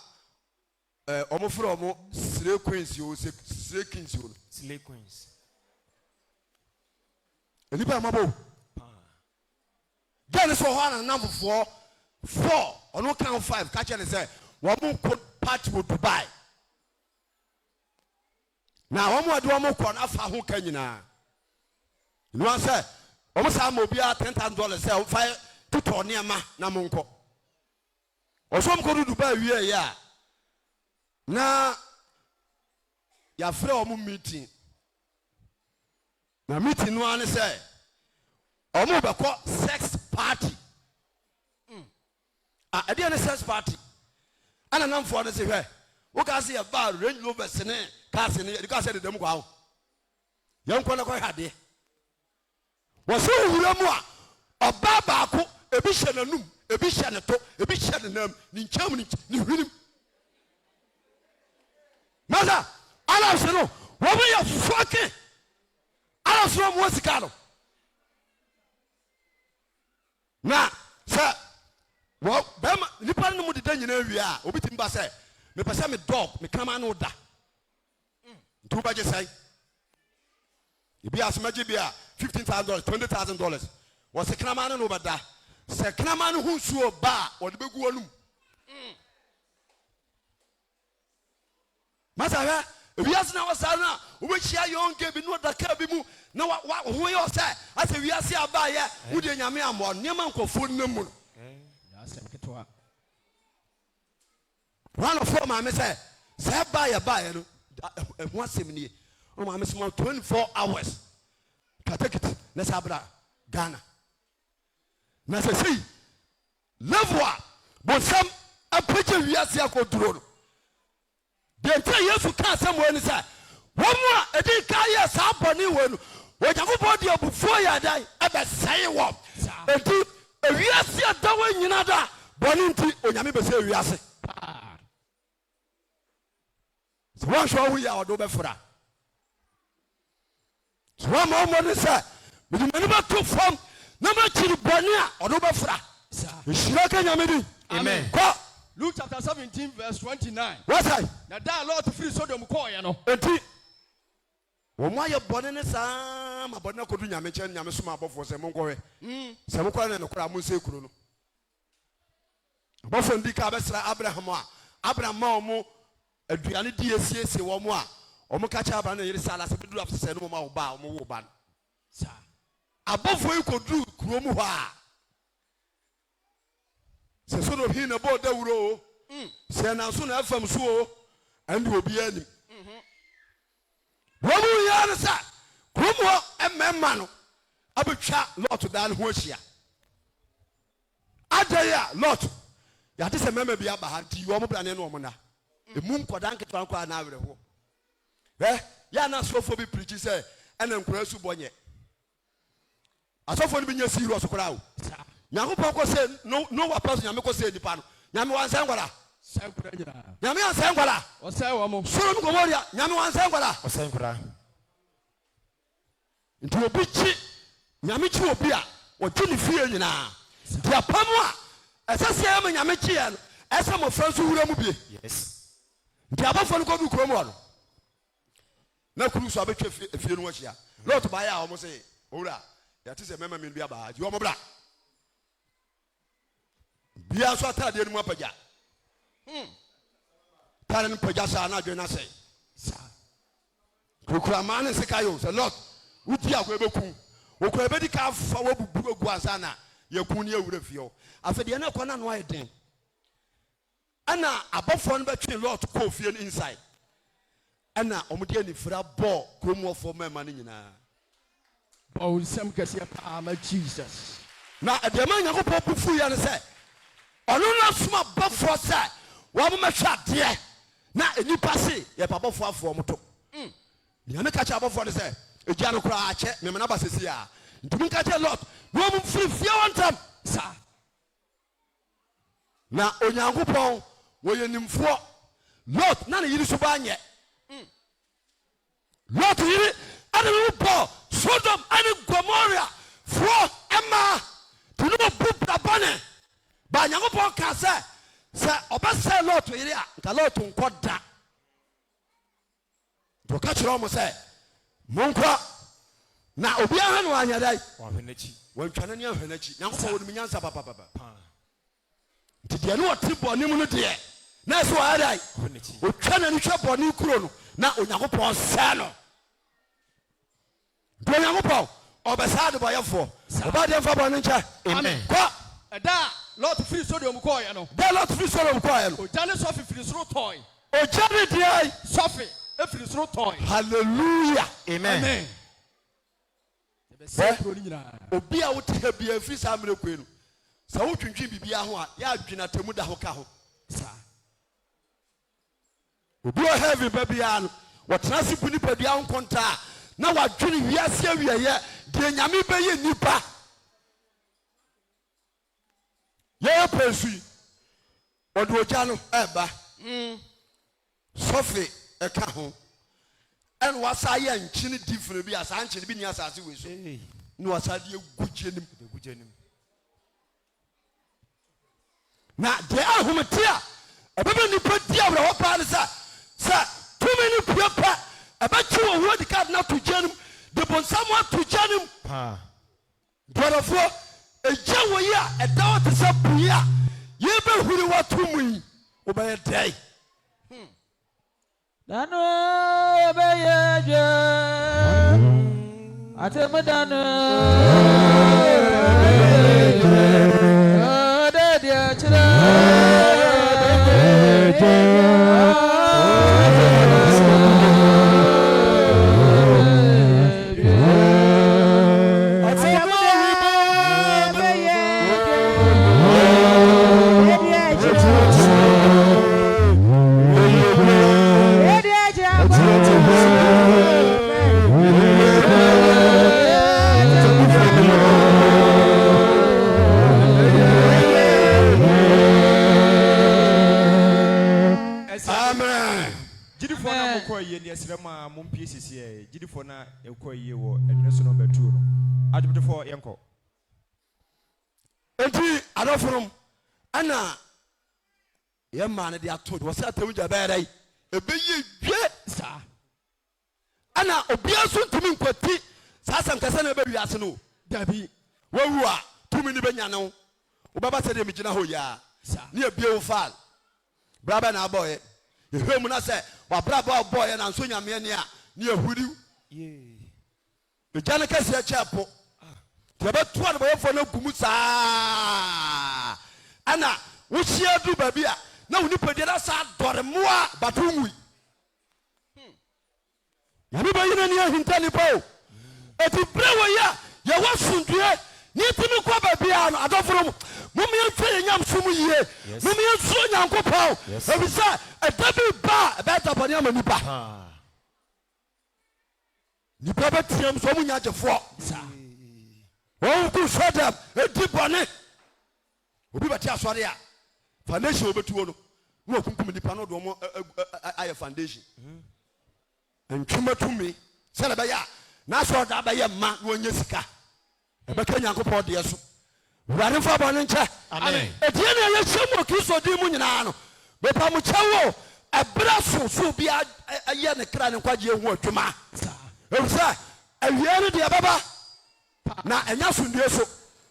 ɔmo frɛ ɔmo slay queens o, slay kings o no. Slay queens. Nnipa a mabɔ o. Paa. Girl no sɛ ɔhɔ a na namfofoɔ four, ɔno ka ho five, ka kyerɛ ne sɛ wɔn kɔ party wɔ Dubai. Na wɔn a de wɔn kɔ no afa ho ka nyinaa. Nua sɛ wɔn saa ma obiara $10,000 sɛ wɔfa tutɔ nneɛma na mo nkɔ. Ɔsɔ wɔn kɔ do Dubai wie yɛ a, na yɛafrɛ wɔn meeting. Na meeting no ara ne sɛ wɔn bɛkɔ sex party. Ah, ɛdeɛ ne sex party? Ɛna namfoɔ no se, hwɛ, woka sɛ yɛba Range Rovers ne cars ne yɛde kaa sɛ deda mu kɔ aho, yɛnkɔ na kɔhwɛ adeɛ. Wɔsɛ owura mu a, ɔbaa baako, ebi hyɛ n'anum, ebi hyɛ ne to, ebi hyɛ ne nam, ne nkyɛn mu, ne hwenem. Masa Arabs no, wɔn yɛ fɔke. Arabs no, wɔn wɔ sika no na sɛ wɔ bɛrima nipa no mu deda nyinaa wie a, obi tumi ba sɛ, mepɛ sɛ me dog, me kraman no da, nti wobɛgye sɛn? Ebi asomagye bi a $15,000, $20,000. Wɔsɛ kraman no na wobɛda. Sɛ kraman no ho nsuo ba a, wɔde bɛgu wɔn mu. Masa, hwɛ, ewiase na wɔ saa no a, wobɛhyia young girl bi na ɔda kaa bi mu na wa wa ho yɛ ɔsɛ asɛ wiase abaayɛ wodeɛ Nyame amoa nneɛma nkɔfoɔ nam mu no. Nyɛ asɛm ketewa. Wanɔfoɔ maame sɛ sɛ baayɛ baayɛ no ɛho asɛm nie. Ɔno maame sɛ ma 24 hours twa ticket na sɛ abra Ghana. Na sɛ sei level a bonsam apagya wiase akɔduro no deɛ, nti a Yesu ka asɛm wɔ ni sɛ Wɔn a ɛdii kan yɛɛ saa bɔne wei no, Onyankopɔn de abufuo yɛɛ dɛn? Ɛbɛsɛee wɔn. Enti ewiase a ɛda hɔ nyina da bɔne nti, Onyame bɛsɛe wiase. Sɛ woanhwɛ wo ho yie a, ɔde wo bɛfra. Sɛ woamma wo mmɔden sɛ mede m'ani bɛto fam na makyiri bɔne a, ɔde wo bɛfra. Nhyira ka Nyame din. Amen. Kɔ. Luke chapter 17 verse 29. Wasae. Na da a Lot firi Sodom kɔeɛ no. Enti wɔn ayɛ bɔne ne saa ma bɔne no akɔdu Nyame nkyɛn. Nyame soma abɔfoɔ sɛ monkɔhwɛ. Sɛ mokɔhwɛ no nokorɛ a monsɛe kuro no. Abɔfoɔ no di kan bɛsra Abraham a Abraham ma wɔn aduane di asiesie wɔn a wɔn ka kyerɛ Abraham ne ne yere Sara sɛ bɛduru afesɛ no wɔn awo ba a wɔn wo ba no. Saa. Abɔfoɔ yi kɔduru kuro mu hɔ a sɛ Sodom he na ɛbɔɔ dawuro o, sɛ ɛnam so na ɛfam so o, ɛnde obiara nim. Wɔn mu nyinaa ne sɛ kurom hɔ mmarima no abɛtwa Lot dan no ho ahyia. Adɛn a Lot, yɛate sɛ mmarima bi aba ha nti yi wɔn bra ne ne wɔn nna. Emu nkwadaa nketewa no koraa na awerɛhoɔ. Hwɛ, yɛ a na asɔfoɔ bi pirikyi sɛ ɛna nkwadaa subɔ nyɛ. Asɔfoɔ no bi nyɛ serious koraa o. Nyankopɔn kɔ sɛ Noah pɛ so Nyame kɔ sɛ nipa no. Nyame wansɛ nkwadaa. Sɛ nkwadaa nyinaa. Nyame ansɛ nkwadaa. Ɔsɛe wɔn. Sodom Gomorrah, Nyame wansɛ nkwadaa. Ɔsɛe nkwadaa. Nti obi kyi Nyame kyi obi a, ɔgye ne fie nyinaa. Nti apam a ɛsɛ sɛ yɛyɛ ma Nyame gye yɛn no, ɛsɛ sɛ mmɔfra nso wura mu bie. Yes. Nti abɔfoɔ no kɔduru kurom hɔ no, na kuru so abɛtwa efie no ho ahyia. Lot baeɛ a wɔn se, Owura, yɛate sɛ mmarima mmienu bi aba ha, nti wɔn bra. Biara nso ataadeɛ no mu apagya. Ataade no pagya saa na adwene no asɛe. Saa. Kurakura mmaa ne nseka yɛ o sɛ Lot wodi akɔ ɛbɛku wokura ɛbɛdi ka afa wabubu agu ansa na yɛku ne awura fie hɔ. Afei deɛ na ɛkɔ no ano ayɛ den. Ɛna abɔfoɔ no bɛtwee Lot kɔɔ fie no inside. Ɛna wɔde anifira bɔɔ kurom hɔfoɔ mmarima no nyinaa. Bɔ wo nsam kɛseɛ paa ma Jesus. Na deɛ ɛma Nyankopɔn bo fuiɛ ne sɛ, ɔno na asoma abɔfoɔ sɛ wɔmmɛhwɛ adeɛ, na nnipa se, Yɛpɛ abɔfoɔ afoɔ wɔn to. Nyame ka kyerɛɛ abɔfoɔ no sɛ, Egya no koraa akyɛ, memena aba seesei ara. Nti monka nkyerɛ Lot na wɔmfiri fie hɔ ntɛm. Saa. Na Onyankopɔn wɔyɛ nimfoɔ. Lot na ne yere suban nyɛ. Lot yere ɛne ne ho bɔɔ Sodom ɛne Gomoria foɔ mmaa nti ne ɔbu bra bɔne. Ba Nyankopɔn kaa sɛ sɛ ɔbɛsɛe Lot yere a nka Lot nkɔ da. Nti ɔka kyerɛ wɔn sɛ, Monkɔ, na obiara no anyɛ dɛn? Wanhwɛ n'akyi. Wantwa n'ani anhwɛ n'akyi. Nyankopɔn wɔnim nyansa papapapa. Paa. Nti deɛ ne ɔte bɔne mu no deɛ, na ɛsɛ ɔyɛ dɛn? Ɔhwɛ n'akyi. Ɔtwa n'ani hwɛ bɔne kuro no, na Onyankopɔn sɛe no. Nti Onyankopɔn ɔbɛsɛe adebɔyɛfoɔ. Ɔbaa deɛ mfa bɔne nkyɛ. Amen. Kɔ. Ɛda a Lot firi Sodom kɔeɛ no. Da a Lot firi Sodom kɔeɛ no. Ogya ne sɔfe firi soro tɔe. Ogya ne deɛn? Sɔfe firi soro tɔe. Hallelujah. Amen. Amen. Ɛbɛsɛe kuro no nyinaa. Obi a wote ha biara firi saa mmerɛ kɔe no, sɛ wotwentwen biribiara ho a, yɛ adwene atemmu da ho ka ho. Saa. Obi wɔ heaven ba biara no, wɔtena ase bu nipadua ho nkontaa a, na wadwene wiase awieɛ, deɛ Nyame bɛyɛ nnipa. Yɛyɛ pɛ nso yi, ɔde ogya no ɛba, sɔfe ɛka ho, ɛna wasa ayɛ nkyene difiri bi a saa nkyene bi ni asase wei so, na wasa de agu gya nim. Na deɛ ahomete a ɛbɛma nnipa di awerɛhɔ paa ne sɛ, sɛ tumi no pue pɛ, ɛbɛkye wɔn ho adi ka de no ato gya no mu, de bonsam ato gya no mu. Paa. Nti ɔdɔfoɔ, egya wɔ yi a ɛda hɔ te sɛ po yi a yɛrebɛhuri wo ato mu yi, wobɛyɛ dɛn? Da no bɛyɛ dwa, atemmu da no bɛyɛ dwa, ɔdɛ deɛ kyerɛ bɛyɛ dwa, atemmu da no bɛyɛ dwa, atemmu da bɛyɛ dwa, ɛdeɛ kyerɛ. Ɛkɔ yie wɔ ɛnwene so number 2 no. Adwomtofoɔ yɛnkɔ. Enti adɔfonom, ɛna yɛn maa no de ato wɔ sɛ atam gya bɛyɛ dɛ ɛbɛyɛ dwe Saa. Ɛna obiara nso ntumi nkwati saa asɛm kɛsɛ na ɛbɛ wiase no. Dabi. Wawu a, tumi no bɛnyane wo. Wobɛba sɛdeɛ megyina hɔ yi ara. Saa. Ne yɛbue wo file. Bra bɛn na abɔeɛ? Yɛhwɛ mu na sɛ w'abrabɔ a wobɔeɛ na nso Nyame ani a, ne yɛhuri wo. Egya no kɛseɛ kyɛɛ po. Nti yɛbɛto adebɔyɛfoɔ no agu mu saa. Ɛna wohyia duru baabi a, na wo nipadua no asa adɔre mmoa, but wonwui. Nyame bɛyi n'ani ahinta nnipa o. Eti berɛ wɔ yi a yɛwɔ asomdwie ne yɛtumi kɔ baabiara no, adɔfo nom, mom yɛnhwɛ yɛn nyamesom yie. Mom yɛnsuro Nyankopɔn, efisɛ ɛda bi reba a ɛbɛyɛ da bɔne ama nnipa. Nnipa bɛteam sɛ wɔn nya gyefoɔ. Wɔn gu sɔdɛm edi bɔne. Obi bɛte asɔre a, foundation a wɔbɛtuo no, na wɔkunkum nnipa na wɔde wɔn ayɛ foundation. Ntwema tumi sɛdeɛ ɛbɛyɛ a n'asɔredan bɛyɛ mma na wɔnyɛ sika. Ɛbɛka Nyankopɔn deɛ so. Wurade mfa bɔne nkyɛ. Ɛdeɛ na yɛhyɛ mu wɔ Kristo din mu nyinaa no, mepa mo kyɛw o, ɛberɛ so sɛ obiara yɛ ne kra ne nkwagyeɛ ho adwuma. Ɛfiri sɛ awieɛ no deɛ ɛbɛba. Na ɛnyɛ asomdue so.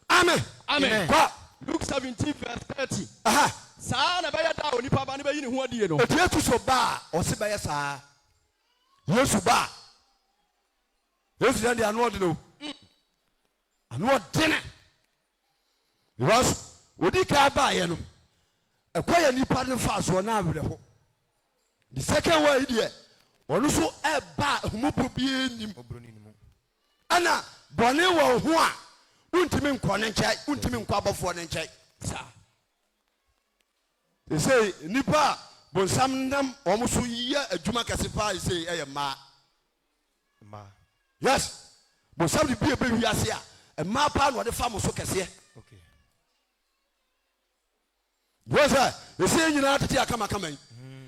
Amen. Amen. Kɔ. Luke 17 verse 30. Aha. Saa ara na ɛbɛyɛ da a Onipa Ba no bɛyi ne ho adie no. Eti Yesu so ba a, ɔse bɛyɛ saa. Yesu ba a, Yesu deɛ deɛ ano ɔdene o. Ano ɔdene. Because odi kan baeɛ no, ɛkɔ yɛ nipa no fa soɔ na awerɛho. The second one yi deɛ, ɔno nso ɛba a ahumɔborɔ biara nnim. Ɛna bɔne wɔ wo ho a, wontumi nkɔ ne nkyɛn, wontumi nkɔ abɔfoɔ no nkyɛn. Saa. Sesei nnipa a bonsam nam wɔn so yɛ adwuma kɛse paa sesei ɛyɛ mmaa. Mmaa. Yes, bonsam de bi ebe wiase a, mmaa paa na ɔde fa mo so kɛseɛ. Okay. Wọ́n sɛ ɛsɛ yɛn nyinaa tete akamakama yi.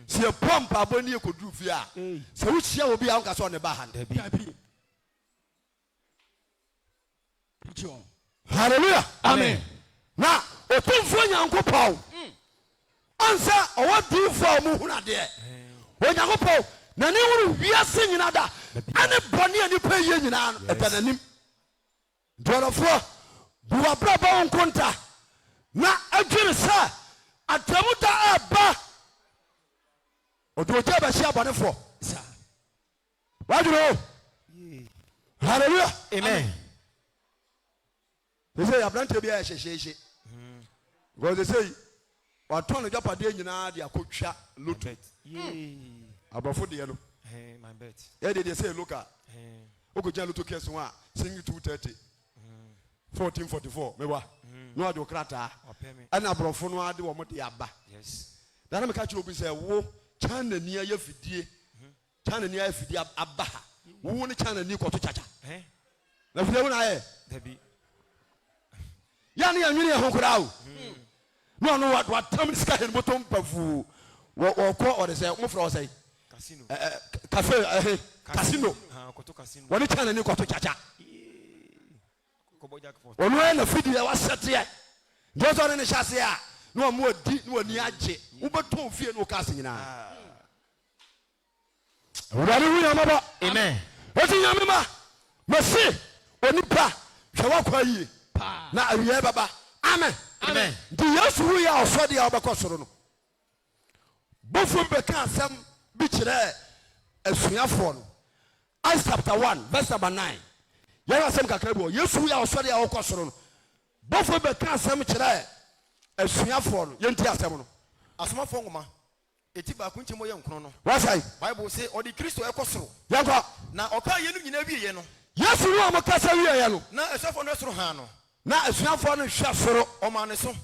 Sɛ yɛbɔ mpaabɔ ni yɛkɔduru fie a, sɛ wohyia obi a wonka sɛ ɔne ba ha no. Dabi. Preach on. Hallelujah. Amen. Na Otumfoɔ Nyankopɔn ɔnsɛ ɔwɔ diifoɔ a wɔn hunu adeɛ. Onyankopɔn n'ani hunu wiase nyinaa da ɛne bɔne a nipa yɛ nyinaa no ɛda n'anim. Nti ɔdɔfoɔ bu w'abrabɔ ho nkonta na adwene sɛ atemmu da ɛreba. Ɔde ogya bɛhye abɔnefoɔ. Saa. Wadwene o. Hallelujah. Amen. Sɛ aberanteɛ bi ayɛ hyehyeehye. Because they say watɔn ne dwapadeɛ nyinaa de akɔtwa loto. Aborɔfo deɛ no. Yɛ deɛ deɛ sɛ local. Wokɔgyina loto kɛse ho a single 230 1444 mewa na wade wo krataa ɛna aborɔfo no ade wɔn de aba. Da na meka kyerɛ obi sɛ wo China ni ayɛ fidie China ni ayɛ fidie aba ha wo ne China ni kɔto kyakya na fidie wo na ayɛ yɛ ne yɛnwene yɛ ho koraa o na ɔno watam ne sika hɛn bɔtɔ mpafuu wɔkɔ ɔde sɛ mofrɛ wɔ sɛ cafe ɛhe casino wɔne China ni kɔto kyakya Ɔno ara na fidie a wasɛteɛ nti ɔsɛ ɔne ne hyɛ aseɛ a na ɔmo adi na w'ani agye wobɛtɔn fie ne wo cars nyinaa. Awurade hu yɛn mmɔbɔ. Amen. Eti Nyame ma mese onipa hwɛ w'akwan yie na awieɛ bɛba. Amen. Amen. Nti Yesu wuiɛ a ɔsɔdeɛ a ɔbɛkɔ soro no bɔfoɔ bi bɛka asɛm bi kyerɛɛ asuafoɔ no Acts chapter 1 verse number 9. Yɛn asɛm kakra bi wɔ Yesu wuiɛ a ɔsɔre a ɔkɔ soro no, bɔfoɔ bi bɛka asɛm kyerɛɛ asuafoɔ no. Yɛntie asɛm no. Asomafoɔ nwoma, eti baako nkyɛmu yɛ nkron no. Wasae. Bible se ɔde Kristo rekɔ soro. Yɛnkɔ. Na ɔkaa yeinom nyinaa wieeɛ no. Yesu ne wɔn kasa wieeɛ no. Na asuafoɔ no hwɛ soro haa no. Na asuafoɔ no hwɛ soro. Ɔmaa ne so.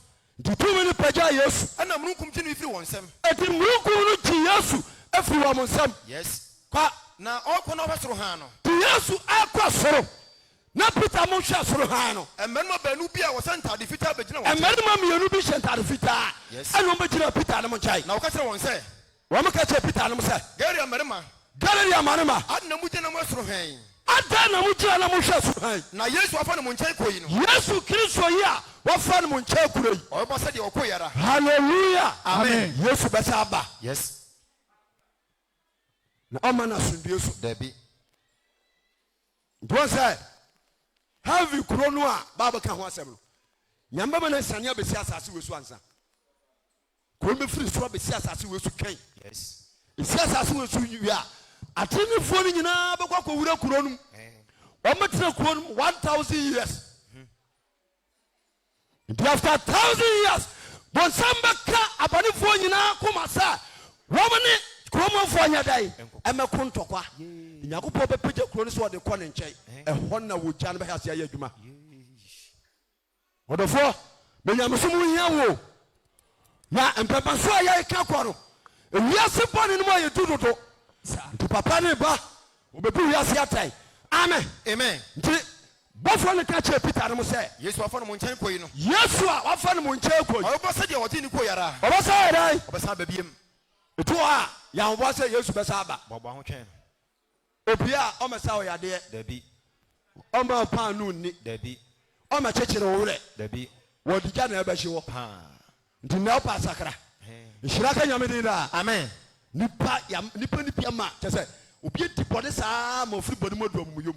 Nti tumi no pagyaa Yesu. Ɛnna mununkum gyee no firii wɔn nsam. Enti mununkum no gyee Yesu firii wɔn nsam. Yes. Kɔ. Na ɔrekɔ na ɔhwɛ soro haa no. Nti Yesu rekɔ soro, na Peter mo hwɛ soro haa no. Mmarima baanu bi a wɔhyɛ ntade fitaa bɛgyina wɔn nkyɛn. Mmarima mmienu bi hyɛ ntade fitaa. Yes. Ɛnna wɔbɛgyinaa Peter nom nkyɛn. Na wɔka kyerɛɛ wɔn sɛ. Wɔka kyerɛɛ Peter nom sɛ. Galilea mmarima. Galilea mmarima. Adɛn na mogyina na mohwɛ soro hann yi? Adɛn na mogyina na mohwɛ soro hann? Na Yesu a wɔafa no mo nkyɛn kɔ yi no. Yesu Kristo yi a wɔafa no mo nkyɛn kuro yi. Ɔbɛba sɛdeɛ ɔkɔeɛ ara. Hallelujah! Amen. Yesu bɛsan aba. Yes. Na ɔmma no asomdue so. Dabi. Nti wɔn sɛ heaven kuro no a Bible ka ho asɛm no, Nyame bɛma no asiane abɛsi asase wei so ansa. Kuro no bɛfiri soro abɛsi asase wei so kɛn. Yes. Ɛsi asase wei so wie a, atenenefoɔ no nyinaa bɛkɔ akɔwura kuro no mu. Wɔbɛtena kuro no mu 1000 years. Nti after thousand years, bonsam bɛka abɔnefoɔ nyinaa koma sɛ wɔn ne kuromanfoɔ nyɛ dɛn? Ɛmɛko ntɔkwa. Nyankopɔn bɛpagya kuro no sɛ ɔde kɔ ne nkyɛn. Ɛhɔ na ogya no bɛhyɛ aseɛ ayɛ adwuma. Ɔdɔfoɔ, ma nyamesom ho hia wo o. Na mpɛmpɛnso a yɛreka kɔ no, ewiase bɔne no mu ayɛ du dodo. Nti papa ne ba, wɔbɛbu wiase atɛn. Amen. Amen. Nti bɔfoɔ no ka kyerɛɛ Peter nom sɛ. Yesu a wɔafa no mo nkyɛn kɔ yi no. Yesu a wɔafa no mo nkyɛn kɔ yi. Ɔbɛba sɛdeɛ wɔgyee no kɔeɛ ara. Ɔbɛsan ayɛ dɛn? Ɔbɛsan aba biom. Ɛtu hɔ a, yɛ ahoboa sɛ Yesu bɛsan aba. Boaboa ho twɛn no. Opue a, ɔmmɛsa wo yadeɛ. Dabi. Ɔmma wo paanoo nni. Dabi. Ɔmmɛkyekyere wo werɛ. Dabi. Wɔde gya na ɛbɛhye wo. Paa. Nti nnɛ wopɛ asakra. Nhyira ka Nyame din daa. Amen. Nipa ya nipa ni bi ama kyɛ sɛ obi adi bɔne saa ma ofiri bɔne mu adu amumuyom.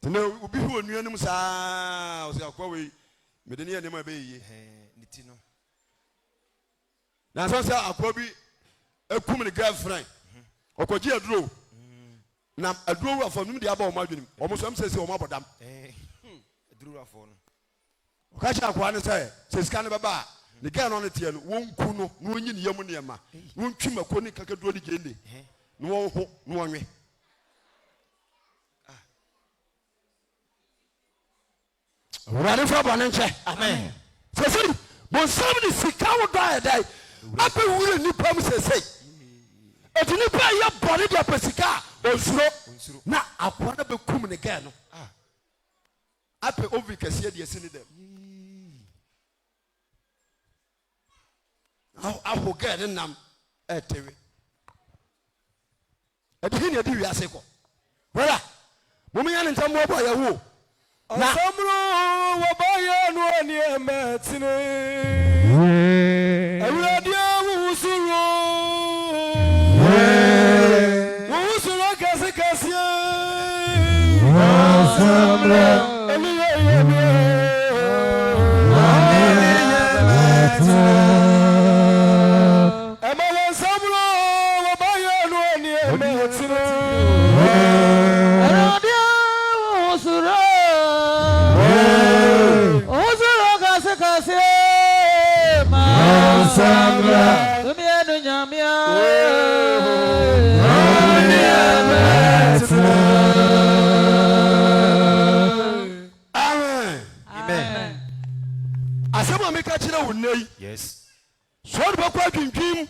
Nti nnɛ obi hwɛ onua no mu saa ɔsɛ akoa wei mede ne yɛ nneɛma ɛbɛyɛ yie. Ne ti no. Nanso sɛ akoa bi ekum ne girlfriend ɔkɔgye aduro na aduro wurafoɔ nom de aba wɔn adwenem wɔn nso ɛm sɛ sɛ wɔn abɔ dam. Ɔka kyerɛ akoa no sɛ sɛ sika no bɛba a ne girl no ne teɛ no wɔnku no na wɔnyi ne yam nneɛma na wɔntwi mako ne kakaduro ne gyeene na wɔnho na wɔnwe. Awurade fa bɔne nkyɛ. Amen. Sesei bonsam de sika wo dɔ ayɛ dɛn abɛwura nnipa mu sesei. Eti nipa yɛ bɔne de apɛ sika a onsuro na akoa no bɛkum ne gɛɛ no. Apɛ oven kɛseɛ de asi ne dɛm. Aho gɛɛ ne nam ɛtewe. Ɛde he na ɛde wiase kɔ? Brɔda, mom yɛ ne ntɛm boaboa yɛ ho o. Na. Ɔsamro wɔba yɛ no nneɛma tene. Awurade wo ho soro. Wo ho soro kɛse kɛseɛ. Ɔsamro. Ɛne yɛ yɛ ne. Ɛma wɔn nsa mmra wɔba yɛ no nneɛma ɛtene. Awurade wo soro wo soro kase kase ma tumi ɛnu nyamea Amen. Amen. Asɛm a meka kyerɛ wo nnɛ yi. Yes. Sɛ wode bɛkɔ adwendwen mu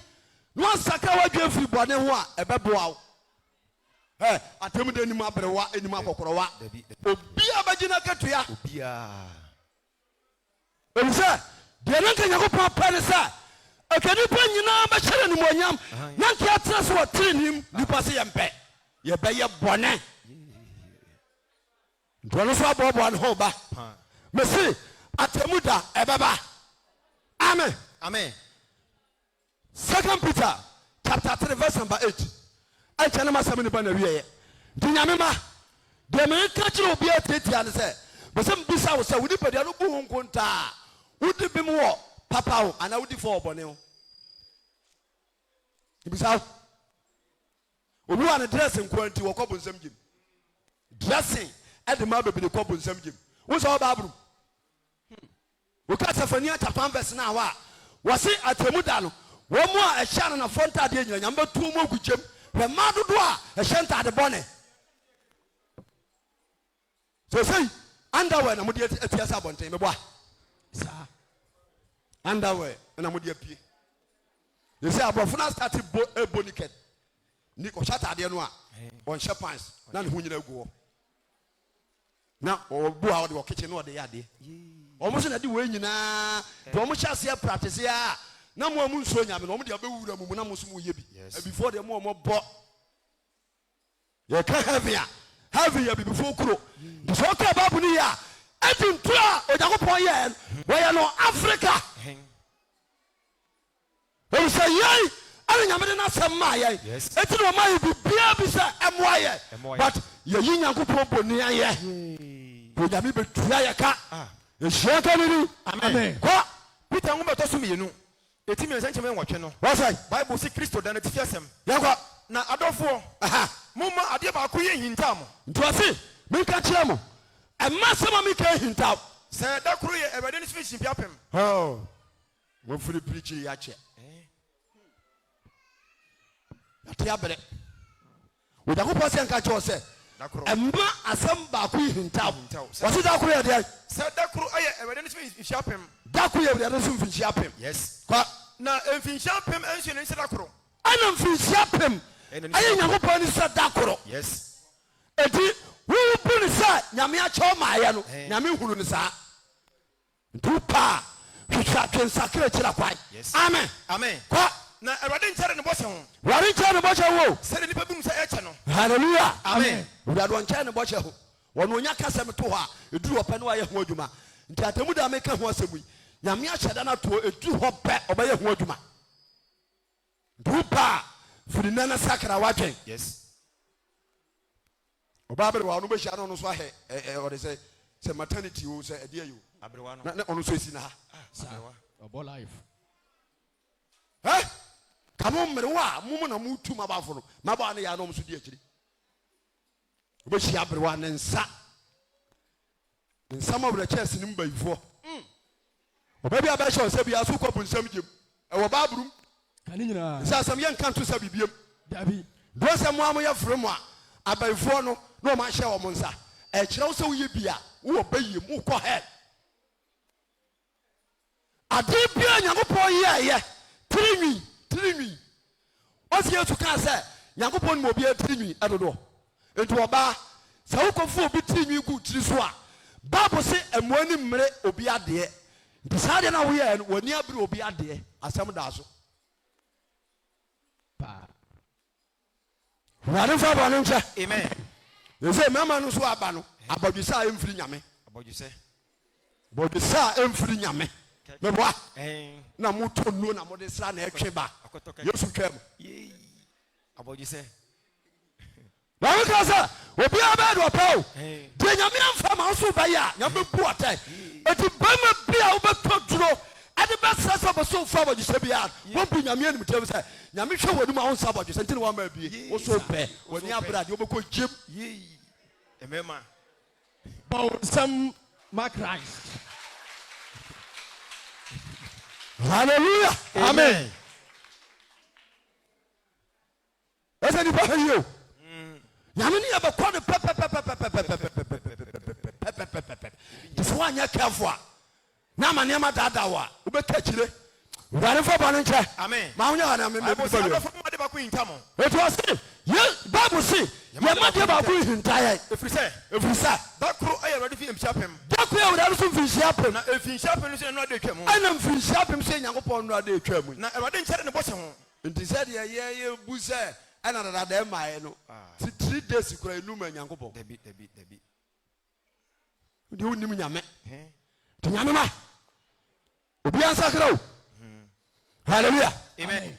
na woasakra w'adwene afiri bɔne ho a, ɛbɛboa wo. Ɛ, atemmuda nnim aberewa, nnim akɔkorɔwa. Obiara bɛgye n'akatua. Efisɛ deɛ na anka Nyankopɔn pɛ ne sɛ, anka nnipa nyinaa bɛhyɛ no animuonyam, na anka yɛatena ase wɔ tenenee mu. Nnipa se yɛmpɛ, yɛbɛyɛ bɔne. Nti ɔno nso aboaboa ne ho ba. Mese atemu da ɛbɛba. Amen. Amen. Second Peter chapter 3 verse number 8. Ɛnkyɛ na masɛm ne ba na wieɛ. Nti nyame ma deɛ meka kyerɛ obiara tiatia ne sɛ mese mbisa wo sɛ wo nipadua no bu ho nkontaa wodi bem wɔ papa ho anaa wodi fɔ wɔ bɔne ho. Mbisa wo. Obi wɔ a ne dress nkoa nti wɔkɔ bonsam gyem. Dressing ɛde ma bebree kɔ bonsam gyem. Wo sɛ wɔ Bible mu. Woka Sefania chapter 1 verse 9 hɔ a, wɔse atemu da no, wɔn mu a ɛhyɛ ananafoɔ ntaadeɛ nyina Nyame bɛto wɔn agu gyem. Hwɛ mmaa dodoɔ a ɛhyɛ ntaade bɔne. Sesei underwear na mode atia sɛ abɔnten meboa. Saa. Underwear na mode apue. Sesei aborɔfo no asate bo ebo naked. Ni ɔhyɛ ataadeɛ no a ɔnhyɛ pants na ne ho nyina agu hɔ. Na ɔbu a ɔde wɔ kitchen na ɔde yɛ adeɛ. Wɔn nso na de wei nyinaa de wɔn hyɛ aseɛ practice a na mo a mo nsuo nyame no wɔn de abɛwura mo mu na mo nso mo yɛ bi. Abifoɔ deɛ mo a wɔn bɔ. Yɛka heaven a, heaven yɛ abibifoɔ kuro. Nti sɛ woka Bible no yie a, Eden turo a Onyankopɔn yɛɛ no, wɔyɛ no Africa. Efisɛ yɛn ɛna Nyame de n'asɛm maa yɛn. Eti na ɔma yɛ biribiara bi sɛ ɛmoa yɛn. But yɛyi Nyankopɔn boni ayɛ. Onyame betua yɛ ka. Nhyira nka ne din. Amen. Kɔ. Peter nwoma ɛtɔ so mmienu, eti mmiɛnsa nkyɛmu nwɔtwe no. Wɔsɛe. Bible se Kristo da n'atifi asɛm. Yɛnkɔ. Na adɔfoɔ, Aha. momma adeɛ baako yi nhintaw mo. Nti ɔse, menka kyerɛ mo, mma asɛm a meka nhintaw. Sɛ da koro yɛ Awurade ani so mfirihyia apem. Oh. Wɔfiri pirikyiri akyɛ. Yɛte abrɛ. Onyankopɔn sɛ nka kyerɛ sɛ ɛmma asɛm baako yi hintaw. Wɔsi da koro yɛ deɛ. Sɛ da koro yɛ Awurade no so mfinhyia apem. Da koro yɛ Awurade no so mfinhyia apem. Yes. Kɔ. Na mfinhyia apem nso yɛ n'ani sɛ da koro. Ɛna mfinhyia apem ɛyɛ Nyankopɔn ani sɛ da koro. Yes. Eti wobu ne sɛ Nyame akyɛw maayɛ no, Nyame hunu no saa. Nti wo pɛ a, hwehwɛ adwensakra akyira kwan. Amen. Amen. Kɔ. Na Awurade nkyɛre ne bɔhyɛ ho. Awurade nkyɛre ne bɔhyɛ ho o. Sɛdeɛ nnipa binom sɛ ɛkyɛ no. Hallelujah. Amen. Awurade ɔnkyɛre ne bɔhyɛ ho. Ɔno ɔnya kasɛm to hɔ a, ɛduru hɔ pɛ na wayɛ ho adwuma. Nti atemmu da a meka ho asɛm yi, Nyame ahyɛ da no ato hɔ, ɛduru hɔ pɛ ɔbɛyɛ ho adwuma. Nti wo pɛ a, firi nnɛ no sakra w'adwen. Yes. Ɔbaa aberewa ɔno bɛhyia na ɔno nso ahɛ ɛ ɔde sɛ sɛ maternity o sɛ ɛdeɛ yi o. Aberewa no. Na na ɔno nso esi na ha. Ah, aberewa. Ɔbɔ life. Ɛ ka mo mmerewa a mo mu na mo tu m'abafo no m'abaa no yɛ a na ɔmo nso di akyiri. Wobɛhyia aberewa ne nsa ne nsa ma wura kyɛɛse no mu bayifoɔ. Ɔba bi a bɛhyɛ ɔsɛ biara so kɔ bu nsɛm gyem ɛwɔ baaburu mu. Ka ne nyinaa. Sɛ asɛm yɛ nka nto sɛ bibiem. Dabi. Duro sɛ mo a moyɛ fere mo a abayifoɔ no na wɔn ahyɛ wɔn nsa. Ɛkyerɛ wo sɛ woyɛ bi a wowɔ bayie mu wokɔ hell. Adeɛ biara Nyankopɔn yɛɛyɛ, tiri nwi, tiri nwi. Ɔsi Yesu kaa sɛ Nyankopɔn nim obiara tiri nwi dodoɔ. Nti ɔbaa, sɛ wokɔfa obi tiri nwi gu tiri so a, Bible se mmoa ani mmere obi adeɛ. Nti saa adeɛ no a woyɛɛ no, w'ani abere obi adeɛ. Asɛm daa so. Paa. Awurade mfa bɔne nkyɛ. Amen. Ɛsɛ mmarima no nso aba no abɔdwesɛ a ɛmfiri Nyame. Abɔdwesɛ. Bɔdwesɛ a ɛmfiri Nyame. Meboa. Na motɔ nnuo na mode sra na ɛtwe ba. Yesu twaa mu. Abɔdwesɛ. Nyame ka sɛ obiara bɛyɛ deɛ ɔpɛ o. Deɛ Nyame amfa ma wo so wobɛyɛ a, Nyame bɛbu atɛn. Enti barima bi a wobɛtɔ duro de bɛsrɛ sɛ ɔpɛ sɛ ofa abɔdwesɛ biara no, wobu Nyame animtiam sɛ Nyame hwɛ w'anim a wonsa abɔdwesɛ nti na wamma abie. Wo so wopɛ, w'ani abere a, deɛ wobɛkɔ gyem. Mmarima. Bɔ wo nsam ma Christ. Hallelujah. Amen. Ɛsɛ nipa hwɛ yie o. Nyame ne yɛbɛkɔ no pɛpɛpɛpɛpɛpɛpɛpɛpɛpɛpɛpɛpɛpɛ. Nti sɛ woanyɛ careful a na ama nneɛma daadaa wo a wobɛka akyire. Awurade mfa bɔne nkyɛ. Amen. Ma wonyɛ hɔ na me Bible se me adɔfo momma ade baako nhinta mo. Enti ɔse yɛ Bible se yɛmma deɛ baako nhinta yɛn. Ɛfiri sɛ. Ɛfiri sɛ. Da koro yɛ Awurade fi mfinhyia apem. Da koro yɛ Awurade so mfinhyia apem. Na mfinhyia apem no nso yɛ nnora da atwa mu. Ɛna mfinhyia apem nso yɛ Nyankopɔn nnora da atwa mu. Na Awurade nkyɛre ne bɔhyɛ ho. Nti sɛdeɛ yɛ yɛ bu sɛ ɛna dada ɛmaeɛ no ti 3 days kura enum ma Nyankopɔn. Dabi dabi dabi. Deɛ wonim Nyame. Nti Nyame ma obiara nsakra o. Hallelujah. Amen.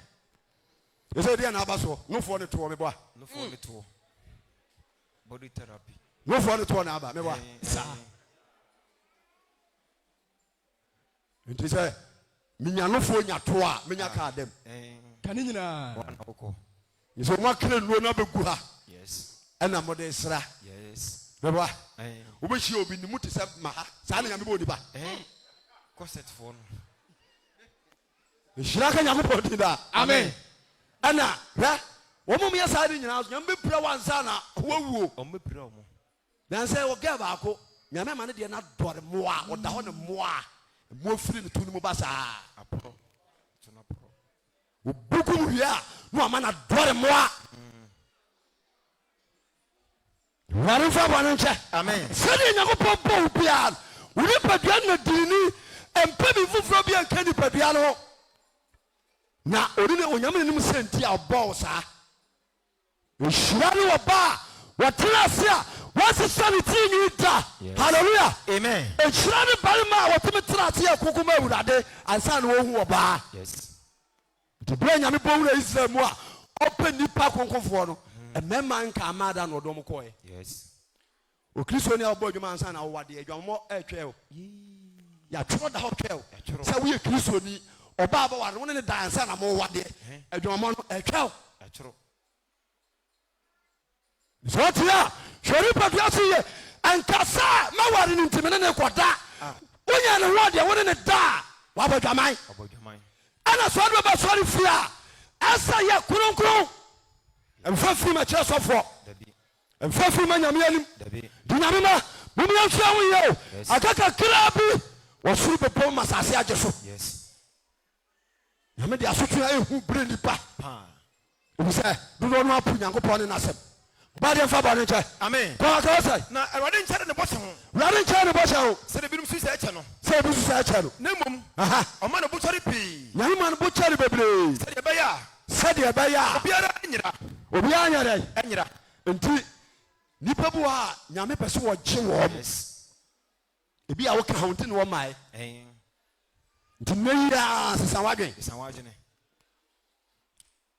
Ɛsɛ deɛ na aba soɔ nofoɔ ne toɔ meboa. Nofoɔ ne toɔ. Body therapy. Nofoɔ ne toɔ na aba meboa. Saa. Nti sɛ menya nofoɔ nya toɔ a menya kaa dɛm. Ka ne nyinaa. Wɔn na wokɔ. Sɛ wɔn akra nnuro no abɛgu ha. Yes. Ɛna mode sra. Yes. Meboa. Wobɛhyia obi ne mu te sɛ ma ha. Saa na Nyame bɔ onipa. Corsetfoɔ no. Nhyira ka Nyankopɔn din daa. Amen. Ɛna hwɛ wɔn mu yɛ saa de nyinaa so Nyame bɛpira wɔn ansa na wɔawuo. Wɔn bɛpira wɔn. Nansɛ wɔ girl baako Nyame ama ne deɛ no adɔre mmoa ɔda hɔ ne mmoa mmoa firi ne to no mu ba saa. Aporɔ to no aporɔ. Obu gu mu wie a na wama no adɔre mmoa. Awurade mfa bɔne nkyɛ. Amen. Sɛdeɛ Nyankopɔn bɔ wo biara no, wo nipadua no na dini mpɛ bi foforɔ bi anka nipadua no ho. Na ɔne ne Onyame ne nim sɛ nti a ɔbɔɔ wo saa. Nhyira ne ɔbaa a Wɔtena ase a wɔnsesa ne tiri nwi da. Hallelujah. Amen. Nhyira ne barima a wɔtumi tena ase yɛ kronkron ma Awurade ansa na wɔhu ɔbaa. Yes. Nti berɛ a Nyame bɔ wura Israel mu a ɔpɛ nnipa kronkronfoɔ no, mmarima nka ama da na ɔde wɔn kɔɛ. Yes. Okristoni a ɔbɔ adwuma ansa na awowa deɛ, adwamammɔ ɛretwɛn o. Yɛatwerɛ da hɔ twɛn o. Sɛ woyɛ Kristoni, ɔbaa bɛware no, wo ne no da ansa na mowa deɛ, adwamammɔ no ɛretwɛn o. Sɛ ɔte a, hwɛ nipadua so yie. Ɛnka sɛ mɛware no nti me ne no kɔda. Wonya ne ho adeɛ, wo ne no da a, wabɔ dwaman. Ɛna sɛ ɔde bɛba sɔre fie a, ɛsɛ yɛ kronkron. Mfa fi ma kyerɛ sɔfoɔ. Mfa fi ma Nyame anim. Di Nyame ma. Mom yɛnhwɛ ho yie o. Aka kakraa bi, wɔsoro bɛbom ma asase agye so. Nyame de asotwe a ehu brɛ nnipa. Efisɛ dodoɔ no apo Nyankopɔn ne n'asɛm. Ɔbaa deɛ mfa bɔne nkyɛ. Amen. Kɔ aka sɛ. Na Awurade nkyɛre ne bɔhyɛ ho. Awurade nkyɛre ne bɔhyɛ ho. Sɛdeɛ ebinom su sɛ ɛkyɛ no. Sɛ ebi su sɛ ɛkyɛ no. Na mmom. Ɔma ne bo kyɛre pii. Nyame ma ne bo kyɛre bebree. Sɛdeɛ ɛbɛyɛ a. Sɛdeɛ ɛbɛyɛ a. Obiara nyera. Obiara nyɛ dɛn? Nyera. Nti nnipa bi wɔ hɔ a Nyame pɛ sɛ wɔgye wɔn. Yes. Ebi a woka ho nti na wɔmmae. Nti nnɛ yi ara sesa w'adwene. Sesa w'adwene.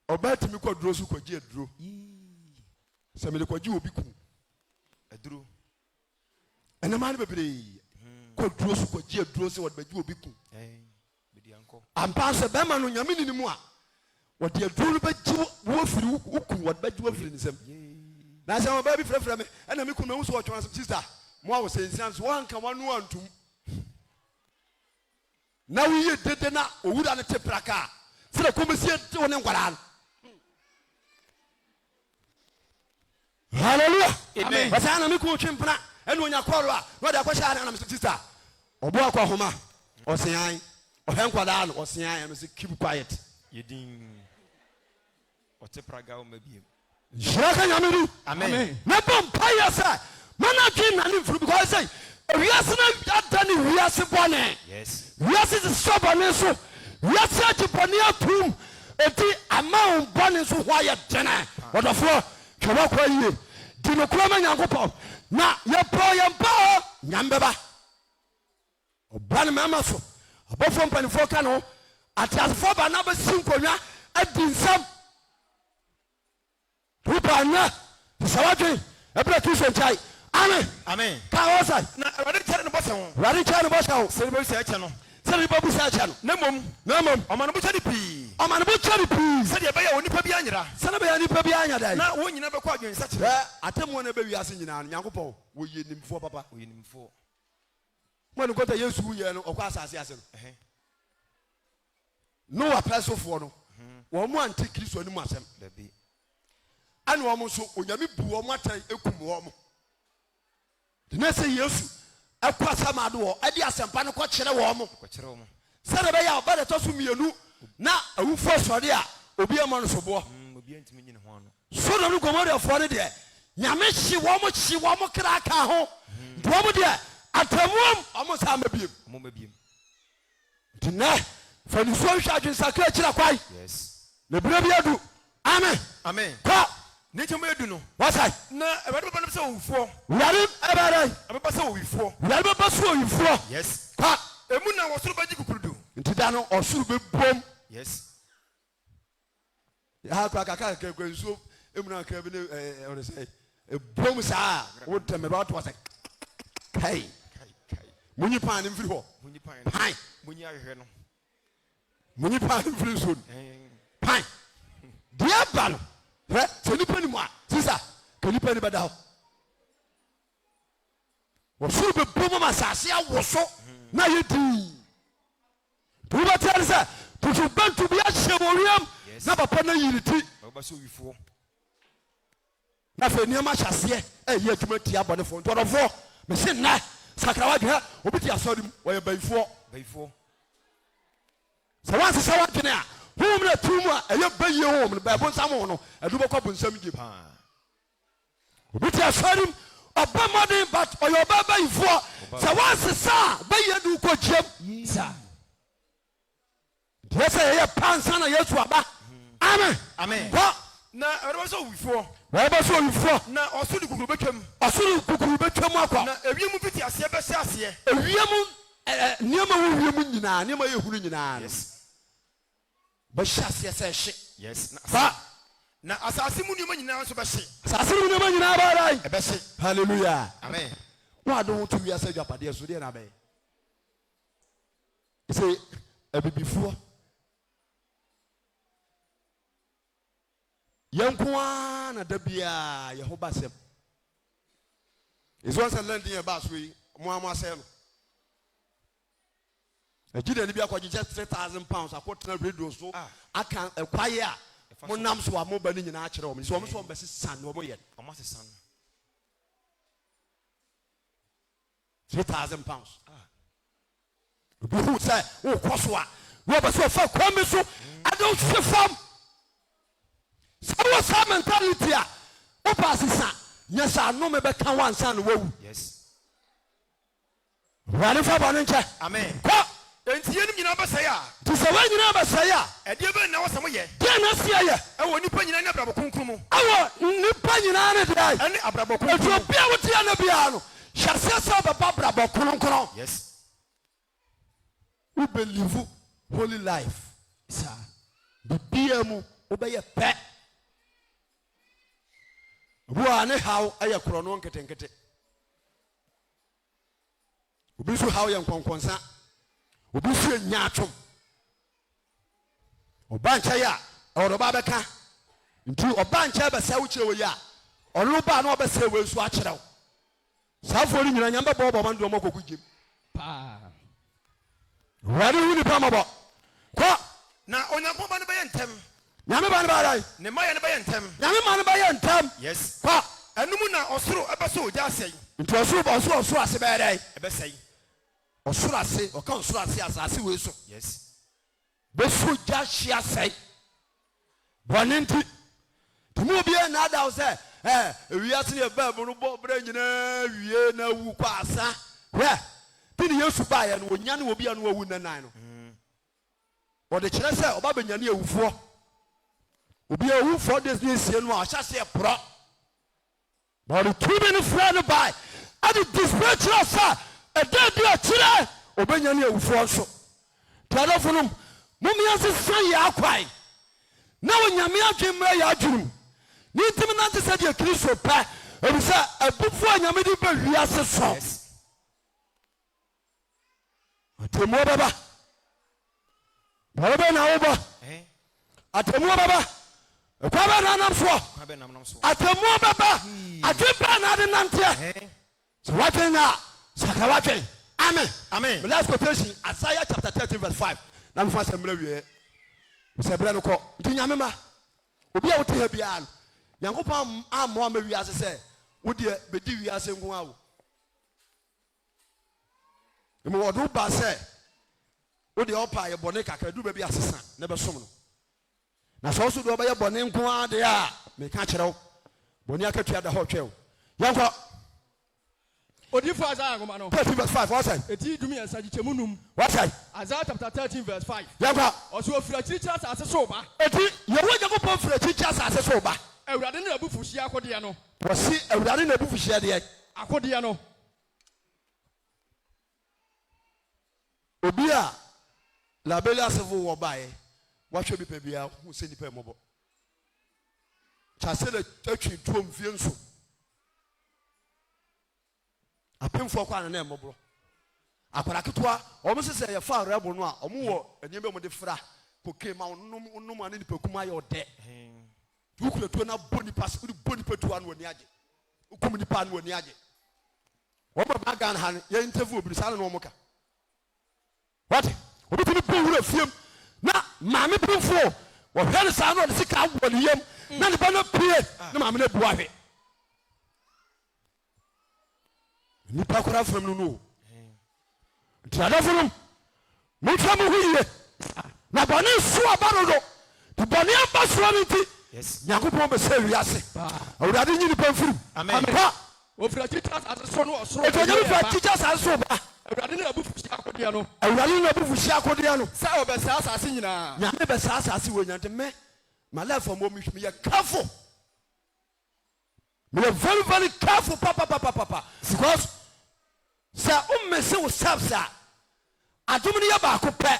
Ɔbaa tumi kɔ duro so kɔgye aduro. Sɛ mede kɔgye obi ku. Aduro. Ɛnɛmaa no bebree kɔ duro so kɔgye aduro sɛ wɔde bɛgye obi ku. Ampa sɛ bɛrima no Nyame ni ne mu a, wɔde aduro no bɛgye wo afiri wo kun, wɔde bɛgye wo afiri ne nsam. Na sɛ ɔbaa bi frɛfrɛ me, ɛna me kun mahu sɛ ɔtwe asɛm, sista, mo a wɔsɛ nsia nso wɔanka wano antum. Na woyɛ dede na owura no te praka a, sɛdeɛ kɔm si de wo ne nkwadaa no. Hallelujah. Amen. Ɔsɛ ana me kun twe mpena ɛna onya kɔɔlo a na ɔde akɔhyɛ ana na sista ɔbo akɔ ahoma ɔsean ɔhwɛ nkwadaa no ɔsean ɛno sɛ keep quiet. Yɛdin ɔte praga ɔma biem. Nhyira ka Nyame di. Amen. Na bɔ mpaeɛ sɛ ma n'adwene nnane mfiri because sɛ wiase no ada ne wiase bɔne. Yes. Wiase sesɔ bɔne so. Wiase agye bɔne atum. Enti ama wo bɔne nso ho ayɛ dene. Ɔdɔfoɔ Hwɛ w'akwan yie, di nokorɛ ma Nyankopɔn, na yɛbɔɔ yɛn ba hɔ, Nyame bɛba. Ɔba ne mmarima so, abɔfoɔ mpanimfoɔ ka ne ho, ateasefoɔ ba na bɛsi nkonnwa adi nsɛm. Wopɛ nnɛ, sesa w'adwen, ɛberɛ Kristo nkyɛe. Amen. Amen. Ka hɔ sɛ. Na Awurade nkyɛre ne bɔhyɛ ho. Awurade nkyɛre ne bɔhyɛ ho. Sɛ nipa bu sɛ ɛkyɛ no. Sɛ nipa bu sɛ ɛkyɛ no. Na mmom. Na mmom. Ɔma ne bo kyɛre pii. Ɔma ne bo kyɛre pii. Sɛdeɛ ɛbɛyɛ a onipa biara nyera. Sɛdeɛ ɛbɛyɛ a nipa biara nyɛ dɛn? Na wɔn nyinaa bɛkɔ adwensakyera. Hwɛ, atemmuo no ɛbɛ wiase nyinaa no, Nyankopɔn, wɔyɛ nimfoɔ papa. Ɔyɛ nimfoɔ. Mo a ne kɔta Yesu wuiɛ no, ɔkɔ asase ase no. Noa pɛ sofoɔ no, wɔn mo ante Kristo anim asɛm. Dabi. Ɛna wɔn nso, Onyame bu wɔn atɛn ekum wɔn. Na sɛ Yesu kɔ asamado hɔ de asɛmpa no kɔkyerɛ wɔn sɛdeɛ ɛbɛyɛ a ɔba deɛ ɛtɔ so mmienu na awufoɔ sɔre a obi ammɔ no soboɔ. Sodom ne Gomorafoɔ no deɛ Nyame hye wɔn hye wɔn kra ka ho nti wɔn deɛ atemmuom wɔn nsa amma biem. Nti nnɛ fa nisuo nhwɛ adwensakra akyira kwan. Na berɛ bi adu. Amen. Amen. Kɔ. Ne nkyɛn mu edu no. Wasae. Na Awurade bɛba no sɛ owifoɔ. Awurade ɛbɛyɛ dɛn? Ɛbɛba sɛ owifoɔ. Awurade bɛba sɛ owifoɔ. Yes. Kɔ. Emu na ɔsoro bɛgye kukurudu. Nti da no ɔsoro bɛbom. Yes. Ha kora kakra kakra kura nsuo emu na kakra bi ne ɛɛ ɔde sɛ ebom saa wo tɛmɛ bɛ ɔtɔ sɛ kai. Munyi pan ne mfiri hɔ. Munyi pan. Pan. Munyi ahwehwɛ no. Munyi pan no mfiri nsuo no. Pan. Deɛ aba no, hwɛ sɛ nipa ni mu a, sisa ka nipa ni bɛda hɔ. Ɔsoro bɛbɔ mu ma asase awoso na ayɛ dii. Nti wobɛteɛ ne sɛ totorobɛnto bi ahyɛ wɔ wiem na papa no ayi ne ti. Na afei nneɛma ahyɛ aseɛ ɛyɛ adwuma tia abɔnefoɔ. Nti ɔdɔfoɔ, mese nnɛ, sakra w'adwene. Hɛ, obi te asɔre mu, ɔyɛ bayifoɔ. Bayifoɔ. Sɛ woansesa w'adwene a, honhom no ɛte wo mu a ɛyɛ bayie honhom no, bɛɛ bonsam honhom no, ɛde wobɛkɔ bonsam gyem. Obi te asɔre mu, ɔbɔ mmɔden but ɔyɛ ɔbaa bayifoɔ. Sɛ woansesa a, bayie de wokɔ gyem. Sa. Deɛ sɛ yɛyɛ pa ansa na Yesu aba. Amen. Amen. Kɔ. Na Awurade bɛsɔ owifoɔ. Awurade bɛsɔ owifoɔ. Na ɔsoro de kukuru bɛtwam. Ɔsoro kukuru bɛtwam akɔ. Na ewiem mfitiaseɛ bɛhyɛ aseɛ. Ewiem nneɛma wɔ wiem nyinaa, nneɛma yɛ hunu nyinaa no. Bɛhyɛ aseɛ sɛ ɛhye. Yes. Na Fa. Na asase mu nneɛma nyinaa nso bɛhye. Asase mu nneɛma nyinaa bɛyɛ dɛn? Ɛbɛhye. Hallelujah. Amen. Wo a de ho to wiase agyapadeɛ so deɛ na abɛyɛ. Sɛ abibifoɔ yɛn nko ara na da biara yɛ ho ba sɛm. Ɛsiane sɛ lɛndin yɛ baa so yi, mo a mo asɛe no. Nigeriani bi akɔgyekyɛ £3000 akɔtena radio so aka ɛkwae a monam so a moba no nyinaa akyerɛ wɔn. Sɛ wɔn nso wɔn bɛsesa nea wɔyɛ no. Wɔn asesa no. £3000. Obi hu sɛ wokɔ so a na wɔbɛ sɛ ɔfa kwan bi so ɛde wo hwe fam. Sɛ wɔ saa mentality a wopɛ asesa nyɛ sɛ anome bɛka wo ansa na wawu. Yes. Awurade mfa bɔne nkyɛ. Amen. Kɔ. Enti yeinom nyinaa bɛsɛe a. Nti sɛ wei nyinaa bɛsɛe a. Ɛdeɛ bɛn na ɛwɔ sɛ moyɛ? Deɛn na ɛsɛ yɛyɛ? Ɛwɔ nnipa nyinaa ne abrabɔ kronkron mu. Ɛwɔ nnipa nyinaa ne deɛn? Ɛne abrabɔ kronkron Enti mu. obi a wote ɛnɛ biara no, hyɛ aseɛ sɛ wobɛbɔ abrabɔ kronkron. Yes. Wo bɛ live holy life. Saa. Biribiara mu wobɛyɛ pɛ. Obi wɔ ha ne haw yɛ korɔno nketenkete. Obi nso haw yɛ nkɔnkɔnsa. Obi nso yɛ nyaatwom. Ɔba nkyɛn a, ɛwɔ de ɔba bɛka. Nti ɔba nkyɛn bɛsɛ wo kyerɛ wei a, ɔno ba na ɔbɛsɛ wei nso akyerɛ wo. Saa afoɔ no nyinaa, Nyame bɛbɔɔbɔ wɔn de wɔn akɔgu gyem. Paa. Awurade hu nipa mmɔbɔ. Kɔ. Na Onyankopɔn ba no bɛyɛ ntɛm. Nyame ba no bɛyɛ dɛn? Ne mmayɛ no bɛyɛ ntɛm. Nyame mma no bɛyɛ ntɛm. Yes. Kɔ. Ɛno mu na ɔsoro bɛsɔ ogya asɛe. Nti ɔsoro ɔsoro ɔsoro ase bɛyɛ dɛn? Ɛbɛsɛe. Ɔsoro ase, ɔka ɔsoro ase, asase wei so. Yes. Bɛsɔ gya hye asɛe. Bɔne nti. Nti mu obiara nnaadaa wo sɛ, ɛɛ, ewiase ne ɛbaa mu no bɔ berɛ nyinaa wie na awu kɔ asa. Hwɛ, ti ne Yesu baeɛ no, ɔnyane obi a na wawu nnanan no. Ɔde kyerɛ sɛ ɔba bɛnyane awufoɔ. Obi a owu 4 days ne esie no a, ɔhyɛ aseɛ porɔ. Na ɔde tumi no frɛɛ no bae de display kyerɛɛ sɛ ɛda adi akyerɛ ɔbɛnyane awufoɔ nso. Nti adɔfonom, mom yɛnsesa yɛn akwan na Onyame adwene mmra yɛn adwene mu na yɛntumi nante sɛdeɛ Kristo pɛ, efisɛ abufuo a Nyame de ba wiase so. Atemmuo bɛba. Bɔre bɛn na wobɔ? Atemmuo bɛba. Ɛkwan bɛn na anam soɔ? Atemmuo bɛba. Adwen bɛn na ade nanteɛ? Sɛ wadwen na sakra wadwen. Amen. Amen. My last quotation, Isaiah chapter 13 verse 5. Na mefa sɛ mmerɛ wieɛ. Sɛ berɛ no kɔ. Nti Nyame ma. Obi a wote ha biara no, Nyankopɔn ammɔ ama wiase sɛ wodeɛ bɛdi wiase nko ara o. Mmom ɔde wo baa sɛ wo deɛ ɔpa yɛ bɔne kakra duru baabi asesa na ɛbɛsom no. Na sɛ ɔso deɛ ɔbɛyɛ bɔne nko ara deɛ a, meka kyerɛ wo, bɔne akatua da hɔ twɛn wo. Yɛnkɔ. Odiyifo Isaiah nwoma no. 13 verse 5, ɔsɛe. Eti 13 kyekyɛmu 5. Wɔsɛe. Isaiah chapter 13 verse 5. Yɛnkɔ. Ɔsɛ ofiri akyirikyiri asase so reba. Eti Yehowa Nyankopɔn firi akyirikyiri asase so reba. Awurade ne n'abufuhyeɛ akodeɛ no. Wɔse Awurade n'abufuhyeɛ deɛ. Akodeɛ no. Obi a Liberia Civil War baeɛ, wahwɛ bi pɛ biara hu sɛ nnipa mmɔbɔ. Kyasela atwi tuo mfie nso. Apemfoɔ kɔ ana na mmɔborɔ. Akwadaa ketewa, wɔn sɛ sɛ yɛfa rebel no a, wɔn wɔ nneɛma bi a wɔde fra cocaine ma wɔnom wɔnom a ne nipakum ayɛ ɔdɛ. Wokura tuo na bɔ nipa, wode bɔ nipa tuo a na wɔn ani agye. Wokum nipa a na wɔn ani agye. Wɔn a ba Ghana ha no, yɛ interview obi no, saa na na wɔn ka. Wate? Obi tumi bɔ wura fiem na maame pemfo wɔhwɛ no saa na ɔde sika wɔ ne yam na ne ba no pie na maame no abu ahwe. Nipa koraa fam no no o. Nti adɔfo nom, monhwɛ mo ho yie na bɔne so aba dodo. Nti bɔne aba soɔ no nti, Nyankopɔn bɛsɛ wiase. Awurade nyi nipa mfirim. Amen. Kɔ. Ofiri akyirikyiri asase so ne ɔsoro Enti Onyame awieeɛ firi ba. akyirikyiri asase so ba. Awurade ne n'abufuhyeɛ akodeɛ no. Awurade ne n'abufuhyeɛ akodeɛ no. Sɛ ɔbɛsɛe asase nyinaa. Nyame bɛsɛe asase wei nyinaa. Nti me, My life a mewɔ meyɛ careful. Meyɛ very very careful papapapapa because sɛ wo mese wo steps a adom no yɛ baako pɛ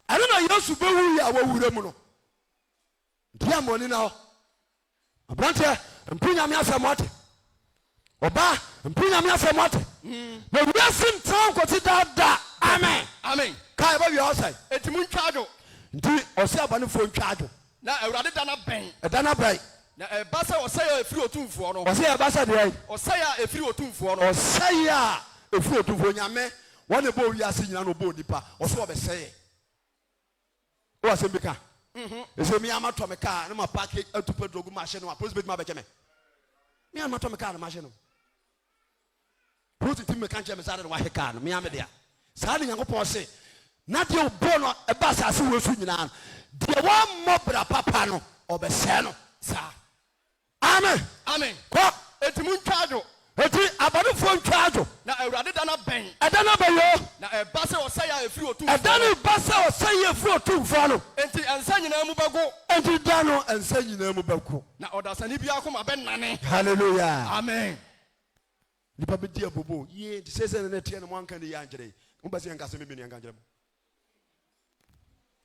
ɛno na Yesu bɛwu yɛ a wɔwura mu no. Nti yɛ mmɔni na hɔ. Aberanteɛ, mpo Nyame asɛm wate. Ɔbaa, mpo Nyame asɛm wate. Na wiase ntena nkɔsi daa da. Amen. Amen. Ka ɛbɛ wia ɔsɛe. Enti montwa adwo. Nti ɔse abɔnefoɔ ntwa adwo. Na Awurade da no abɛn. Ɛda no abɛn. Na ɛba sɛ ɔsɛe a ɛfiri Otumfoɔ no. Ɔse ɛba sɛ deɛn? Ɔsɛe a ɛfiri Otumfoɔ no. Ɔsɛe a ɛfiri Otumfoɔ. Nyame, wɔn na ɛbɔɔ wiase nyinaa na ɔbɔɔ nipa. Ɔse ɔbɛsɛe yɛn. Wowɔ asɛm bi ka? Ɛsɛ mi ama tɔ me kaa na ma paaki atu petrol gu mahye no a polisi bɛtumi abɛkyɛ me. Mi ama tɔ me kaa na mahye no. Polisi tumi mɛka nkyerɛ me sɛ ade na wahe kaa no mi ame dea. Saa ne Nyankopɔn se na deɛ ɔbɔ no ɛba asase wɔ so nyinaa no deɛ wammɔ bra papa no ɔbɛsɛe no. Saa. Amen. Amen. Kɔ. Enti montwa adwo. Enti abɔnefoɔ ntwa adwo. Na Awurade da no abɛn. Ɛda no abɛn o. Na ɛba sɛ ɔsɛeɛ a ɛfiri Otumfoɔ Ɛda no. no ba sɛ ɔsɛeɛ firi Otumfoɔ no. Enti nsa nyinaa mu bɛgo. Enti da no nsa nyinaa mu bɛgo. Na ɔdasani biara koma bɛnane. Hallelujah. Amen. Nipa bɛdi abobo yie nti sɛ sɛ ne teɛ no mo anka ne yie ankyerɛ yi. Mo pɛ sɛ yɛnka sɛ mebe ne yɛnka nkyerɛ mo.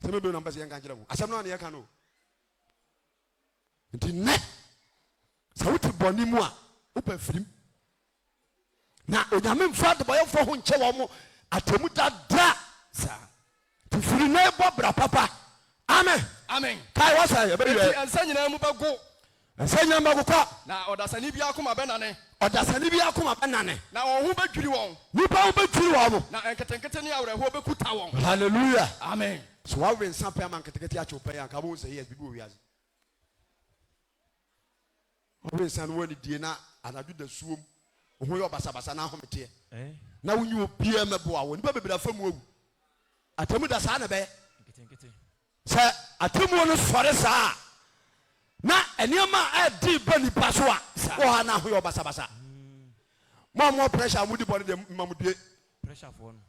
Sɛ mebe na mo pɛ sɛ yɛnka nkyerɛ mo. Asɛm no a ne yɛka no. Nti nnɛ sɛ wote bɔne mu a wopɛ firim na Onyame mfa adebɔyɛfoɔ ho nkyɛ wɔn mo atemu da da Saa. nti firi nnɛ bɔ bra papa. Amen. Amen. Kae wɔ sɛ yɛbɛyɛ. Enti nsa nyinaa mu bɛgo. Nsa nyinaa mu bɛgo kɔ. Na ɔdasani biara koma bɛnane. Ɔdasani biara koma bɛnane. Na wɔn ho bɛdwiri wɔn. Nnipa ho bɛdwiri wɔn. Na nketenkete ne awerɛhoɔ bɛkuta wɔn. Hallelujah. Amen. So wawe nsa pɛ ama nketekete akye wo pɛn a, anka wobɛhu sɛ yes, biribi wɔ wiase. Wawe nsa no woanidie na anadwo da suom, wo ho yɛ ɔbasabasa na ahometeɛ eh? na wonye obiara mmɛboa wo. Nnipa bebree afa mu awu. Atemmu da saa na ɛbɛyɛ. Sɛ atemmuo no sɔre saa a, na nneɛma a ɛde ba nipa so a wɔ ha na ho yɛ ɔbasabasa. Mo a mo pressure a mo di bɔne deɛ mma mo due. Pressure foɔ no.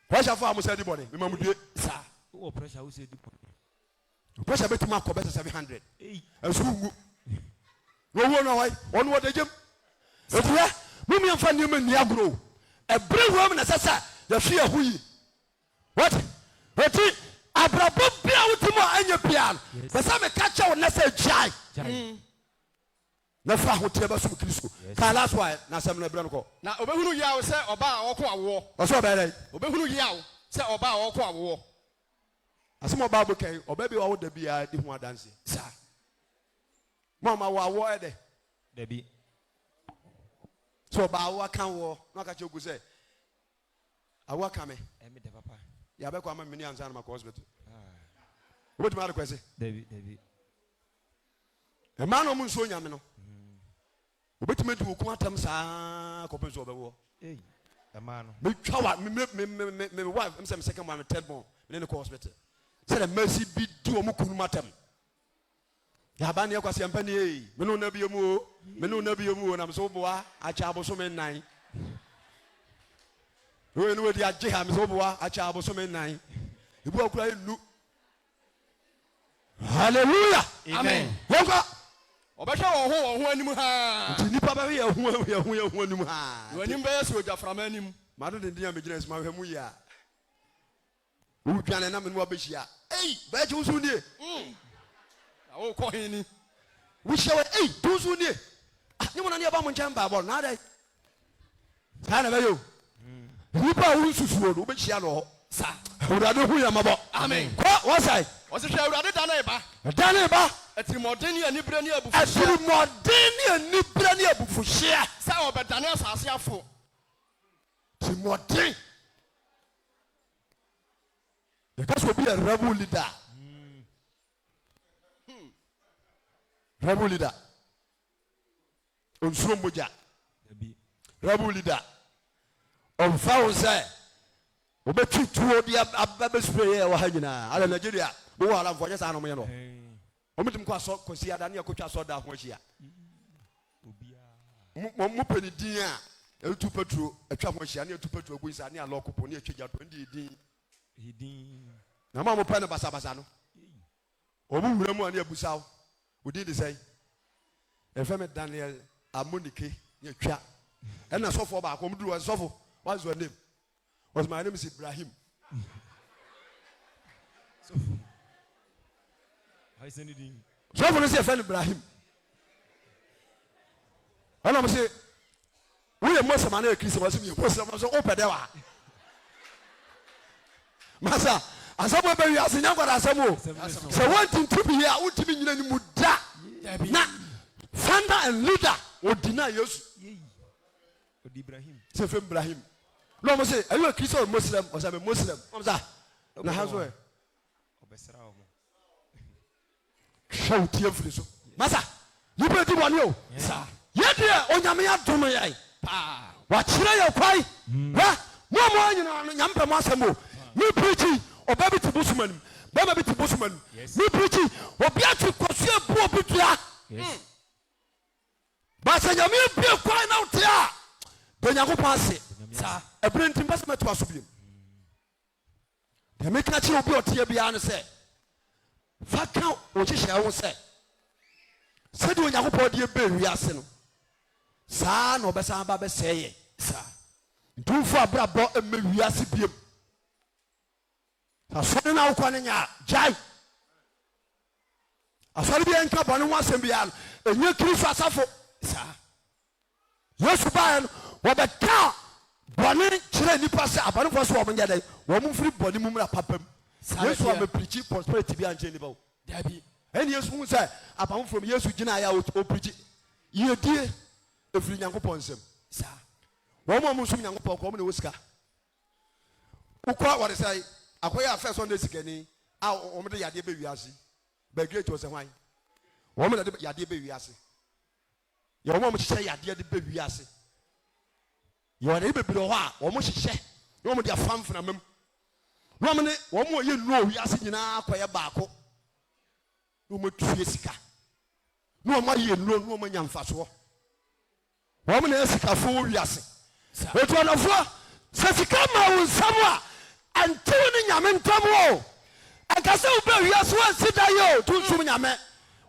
Pressure fo a mo sɛ di bɔne mema mo due. Saa. Wowɔ pressure wo sɛ di bɔne. Pressure bɛtumi akɔ bɛsɛ 700. Ɛnso wonwu. Na owuo no hɔ ɔno ɔda gyam. Eti hɛ mo mmiɛ nfa nneɛma nni agorɔ o. Ɛbere wɔ mu na ɛsɛ sɛ yɛhwe yɛn ho yie. What? Eti abrabɔ bi a wote mu a ɛnyɛ biara no, pɛ sɛ meka kyɛ wo nnɛ sɛ gyae. Na fa ahoteɛ bɛsom Kristo. Ka last one na asɛm no ɛberɛ no kɔ. Na ɔbɛhunu yaw sɛ ɔbaa a ɔreko awoɔ. Ɔsɛ ɔbɛyɛ dɛn? Ɔbɛhunu yaw sɛ ɔbaa a ɔreko awoɔ. Asɛm a Bible ka yi, ɔbaa bi a wawo da biara di ho adanseɛ. Saa. Mo a moawo awoɔ yɛ dɛ? Dabi. Sɛ ɔbaa awo aka woɔ na waka kyerɛ ogu sɛ awo aka me. Ɛmi dɛ papa. Yɛabɛkɔ ama mene ansa na makɔ hospital. Ah. Wobɛtumi arekwɛse? Dabi, dabi. Mmaa na ɔmo nsuo nyame no. Obetumi adi okun atam saa kɔpem sɛ ɔbɛwoɔ. Metwa wa me me me me me wife sɛ me second born me third born me ne ne kɔ hospital. Sɛ dɛ mmaa si bi di wɔn kunum atam. Yaba ne ɛkwasi ɛmpa ni ee me ne wo na bie mu o me ne wo na bie mu o na me so boa akyɛ abosome nnan. Wei ne wadi agye ha me so boa akyɛ abosome nnan. Ebi wɔ kura enu. Hallelujah. Amen. Yɛnkɔ. Wɔbɛhwɛ wɔn ho wɔn ho anim haa. Nti nnipa bɛhwɛ yɛn ho yɛn ho yɛn ho anim haa. Wɔn anim bɛyɛ sɛ ogyaframa anim. Mado denden a megyina esi mahwɛ mu yie a. Wodwane na me ne wabɛhyia. Ei, bɛɛkye wo so nie. Mm. Na wokɔ he ni? Wohyia wɔ ei, tu nso nie. Ah, ne mo na ne yɛba mo nkyɛn mpaebɔ no, na adɛn? Saa na ɛbɛyɛ o. Nnipa a wonsusuo no, wobɛhyia no wɔ hɔ. Saa. Awurade hu yɛn mmɔbɔ. Amen. Kɔ, wɔsɛe. Ɔse hwɛ Awurade da no reba. Ɛda no reba. Atirimuɔden ne anibere ne abufuhyeɛ. Atirimuɔden ne anibere ne abufuhyeɛ. Sɛ ɔbɛdane asase afo. Atirimuɔden. Yɛka sɛ obi yɛ rebel leader. Rebel leader. Onsuro mogya. Rebel leader. Ɔmfa ho sɛ wɔbɛtwi tuo de abɛspray yɛ wɔ ha nyinaa. Ala Nigeria, Boko Haram fo ɔnyɛ saa na wɔyɛ no. Wɔtumi kɔ asɔ kɔsi ada ne akɔtwa asɔ da ho ahyia. Mo pɛ ne din a ɛtu petro atwa ho ahyia ne ɛtu petro agu nsa ne alɔko po ne atwa gya to ɛnde yɛ din. Na mo a mopɛ no basabasa no, wɔn wura mu a ne abusa wo. Wo din de sɛn? Yɛfrɛ me Daniel Amonike. Yɛtwa. Ɛna sɔfoɔ baako, wɔn duru hɔ, sɔfo, what's your name? Ɔsɛ my name is Ibrahim. Sɔfo no sɛ yɛfrɛ no Ibrahim. Ɛna mo se woyɛ Muslim anaa yɛ Christian? Ɔsɛ meyɛ Muslim. Ɔsɛ wopɛ dɛ wa? Masa asɛm ɛbɛ wiase nyɛ nkwadaa asɛm o. Sɛ woantintim yie a wontumi nyina ne mu da. Na founder and leader ɔdi na Yesu. Sɛ fɛ Ibrahim. Na ɔmo se are you a Christian or Muslim? Ɔsɛ I'm a Muslim. Ɔmo sɛ na ha so ɛ. Hwɛ wo tie mfiri so. Masa, nipa di bɔne o. Yɛ deɛ Onyame adom yɛn. Wakyerɛ yɛ kwan. Hwɛ, mo a mo ha nyinaa no, Nyame pɛ mo asɛm o. Me preachi, ɔbaa bi te bosom anim, bɛrima bi te bosom anim. Me preachi, obi atwe kɔso abu obi dua. Ba sɛ Nyame abue kwan na wote a, da Onyankopɔn ase. Ɛberɛ nti mpɛ sɛ mɛtoa so biom. Deɛ meka kyerɛ obi a ɔteɛ biara ne sɛ, fa ka wo nhyehyɛɛ ho sɛ, sɛdeɛ Onyankopɔn de yɛn baa wiase no, saa ara na ɔbɛsan aba abɛsɛe yɛn. Saa. Nti womfa abrabɔ mma wiase biom. Sɛ asɔre no a wokɔ no nyɛ a, gyae. Asɔre biara nka bɔne ho asɛm biara no, ɛnyɛ Kristo asafo. Saa. Yesu baeɛ no, wɔbɛkaa bɔne kyerɛɛ nnipa sɛ abɔnefoɔ sɛ wɔn nyɛ dɛn? Wɔn mfiri bɔne mu mmra papa mu. Yesu ammɛpirikyi prosperity bi ankyerɛ nnipa o. Dabi. Ɛne Yesu hu sɛ apam foforɔ mu Yesu gyinaeɛ a ɔpirikyi yiedie ɛfiri Nyankopɔn nsam. Saa. Wɔn a wɔnsom Nyankopɔn kɔ wɔn na ɛwɔ sika. Wokɔ wɔde sɛ akɔyɛ afɛ sɛ ɔno sikani a wɔn de yadeɛ bɛ wiase. Bɛdwe eti ɔsɛ hwan? Wɔn na de yadeɛ bɛ wiase. Yɛ wɔn a wɔhyehyɛ yadeɛ de bɛ wiase. Yɛ wɔn bebree wɔ hɔ a wɔhyehyɛ na wɔn de afa mframa mu. Na wɔn ne wɔn a wɔyɛ nnuro wɔ wiase nyinaa kɔyɛ baako. Na wɔn atua sika. Na wɔn ayɛ nnuro na wɔn anya mfasoɔ. Wɔn na ɛyɛ sikafoɔ wɔ wiase. Enti ɔdɔfoɔ, sɛ sika ma wo nsam a, ɛnte wo ne Nyame ntam o. Ɛnka sɛ wobaa wiase woansi da yi o, to nsom Nyame.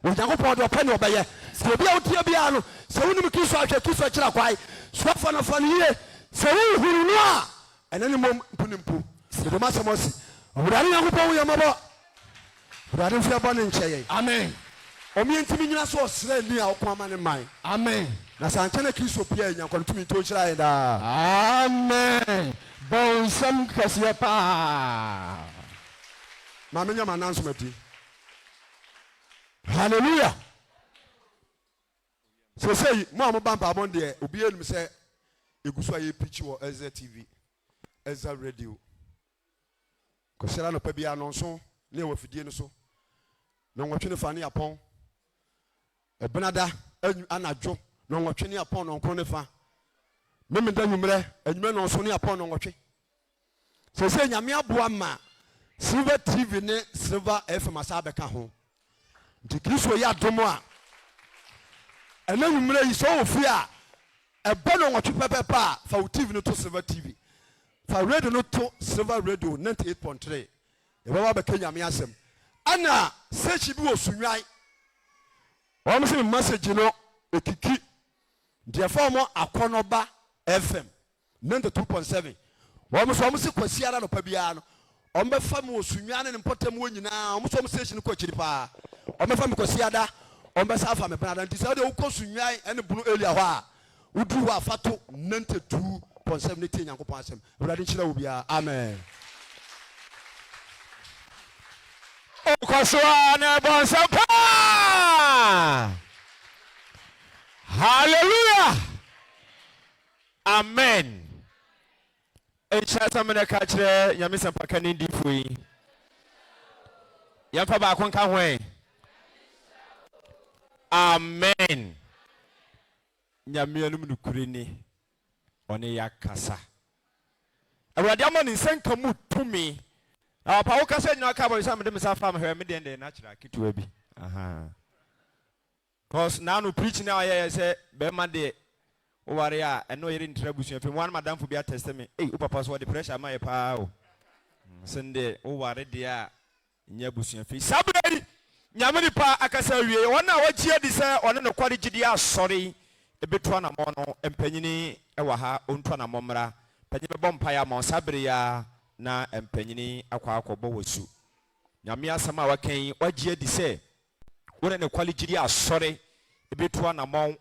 Onyankopɔn deɛ ɔpɛ ne ɔbɛyɛ. Sɛ obi a woteɛ biara no, sɛ wonim Kristo a, hwɛ Kristo akyira kwae. Soafoɔ no fa no yie. Sɛ wonhunu no a, Ɛno ne mmom mpo ne mpo. Mede m'asɛm asi. Awurade Nyankopɔn hu yɛn mmɔbɔ. Awurade mfa yɛn bɔne nkyɛ yɛn. Amen. Ɔma yɛntumi nnyina sɛ ɔsraani a ɔko ama ne man. Amen. Na sɛ ankyɛ na Kristo pue a, yɛanya nkwa no tumi nti ɔnhyira yɛn daa. Amen. Bɔ wo nsam kɛseɛ paa. Ma menyɛ m'announcement yi. Hallelujah. Seesei mo a moba mpaebɔ no deɛ, obiara nim sɛ yɛgu so a yɛreprikyi wɔ Ezra TV, Ezra Radio. Kwasiada anɔpa biara nnɔnson ne yɛwɔ afidie no so. Nnɔnwɔtwe ne fa ne yɛapɔn. Ɛbenada anadwo nnɔnwɔtwe ne yɛapɔn nnɔnkron ne fa. Memeda nwummerɛ, anwummerɛ nnɔnson ne yɛapɔn nnɔnwɔtwe. Seesei Nyame aboa ma Silver TV ne Silver FM asan abɛka ho. Nti Kristo yɛ adom a, ɛnɛ nwummerɛ yi sɛ wowɔ fie a, ɛbɔ nnɔnwɔtwe pɛpɛpɛ a, fa wo TV no to Silver TV. Fa radio no to Silver Radio 98.3. Yɛbɛba abɛka Nyame asɛm. Ɛna station bi wɔ Sunnwan. Wɔn se me message no ekiki. Nti yɛfa wɔn Akɔnɔba FM. 92.7 Wɔn nso wɔn se Kwasiada anɔpa biara no wɔn bɛfa me wɔ Sunyani ne ne mpɔtam hɔ nyinaa. Wɔn nso wɔn station kɔ akyiri paa. Wɔn bɛfa me Kwasiada, wɔn bɛsan afa me Benada. Nti sɛ wodeɛ wokɔ Sunyani ne Bono area hɔ a, woduru hɔ a fa to 92.7 ne tie Nyankopɔn asɛm. Awurade nhyira wo biara. Amen. Kɔ so ara na bɔ nsam paa. Hallelujah. Amen. Nhyira asɛm na ɛka kyerɛ Nyame sɛmpaka ne difoɔ yi. Yɛmfa baako nka ho ɛ. Amen. Nyame anom nokure ni, ɔne yɛakasa. Awurade ama ne nsa nka mu tumi. Na papa wo kasa nyinaa ka bɔ sɛ mede me nsa fam hwɛ me deɛ deɛ na kyerɛ ketewa bi. Aha. Cos naano preaching a ɔyɛyɛ sɛ bɛɛma deɛ wo ware a ɛne ɔyere ntra abusua fie mu one madamfo bi atɛste me ei wo papa so ɔde pressure ama yɛ paa o sen deɛ wo ware deɛ a nyɛ abusua fie saa berɛ yi. Nyame nipa akasa awie. Wɔn a wɔgye adi sɛ ɔne nokware gyidie asɔre bɛtu anammɔn no, mpanyini wɔ ha, ɔntu anammɔn mmra. Panyin bɛbɔ mpaeɛ ama wo saa bere yi ara na mpanyini akɔ akɔbɔ wo asu. Nyame asɛm a waka yi, woagye adi sɛ wo ne nokware gyidie asɔre bɛtu anammɔn wɔ.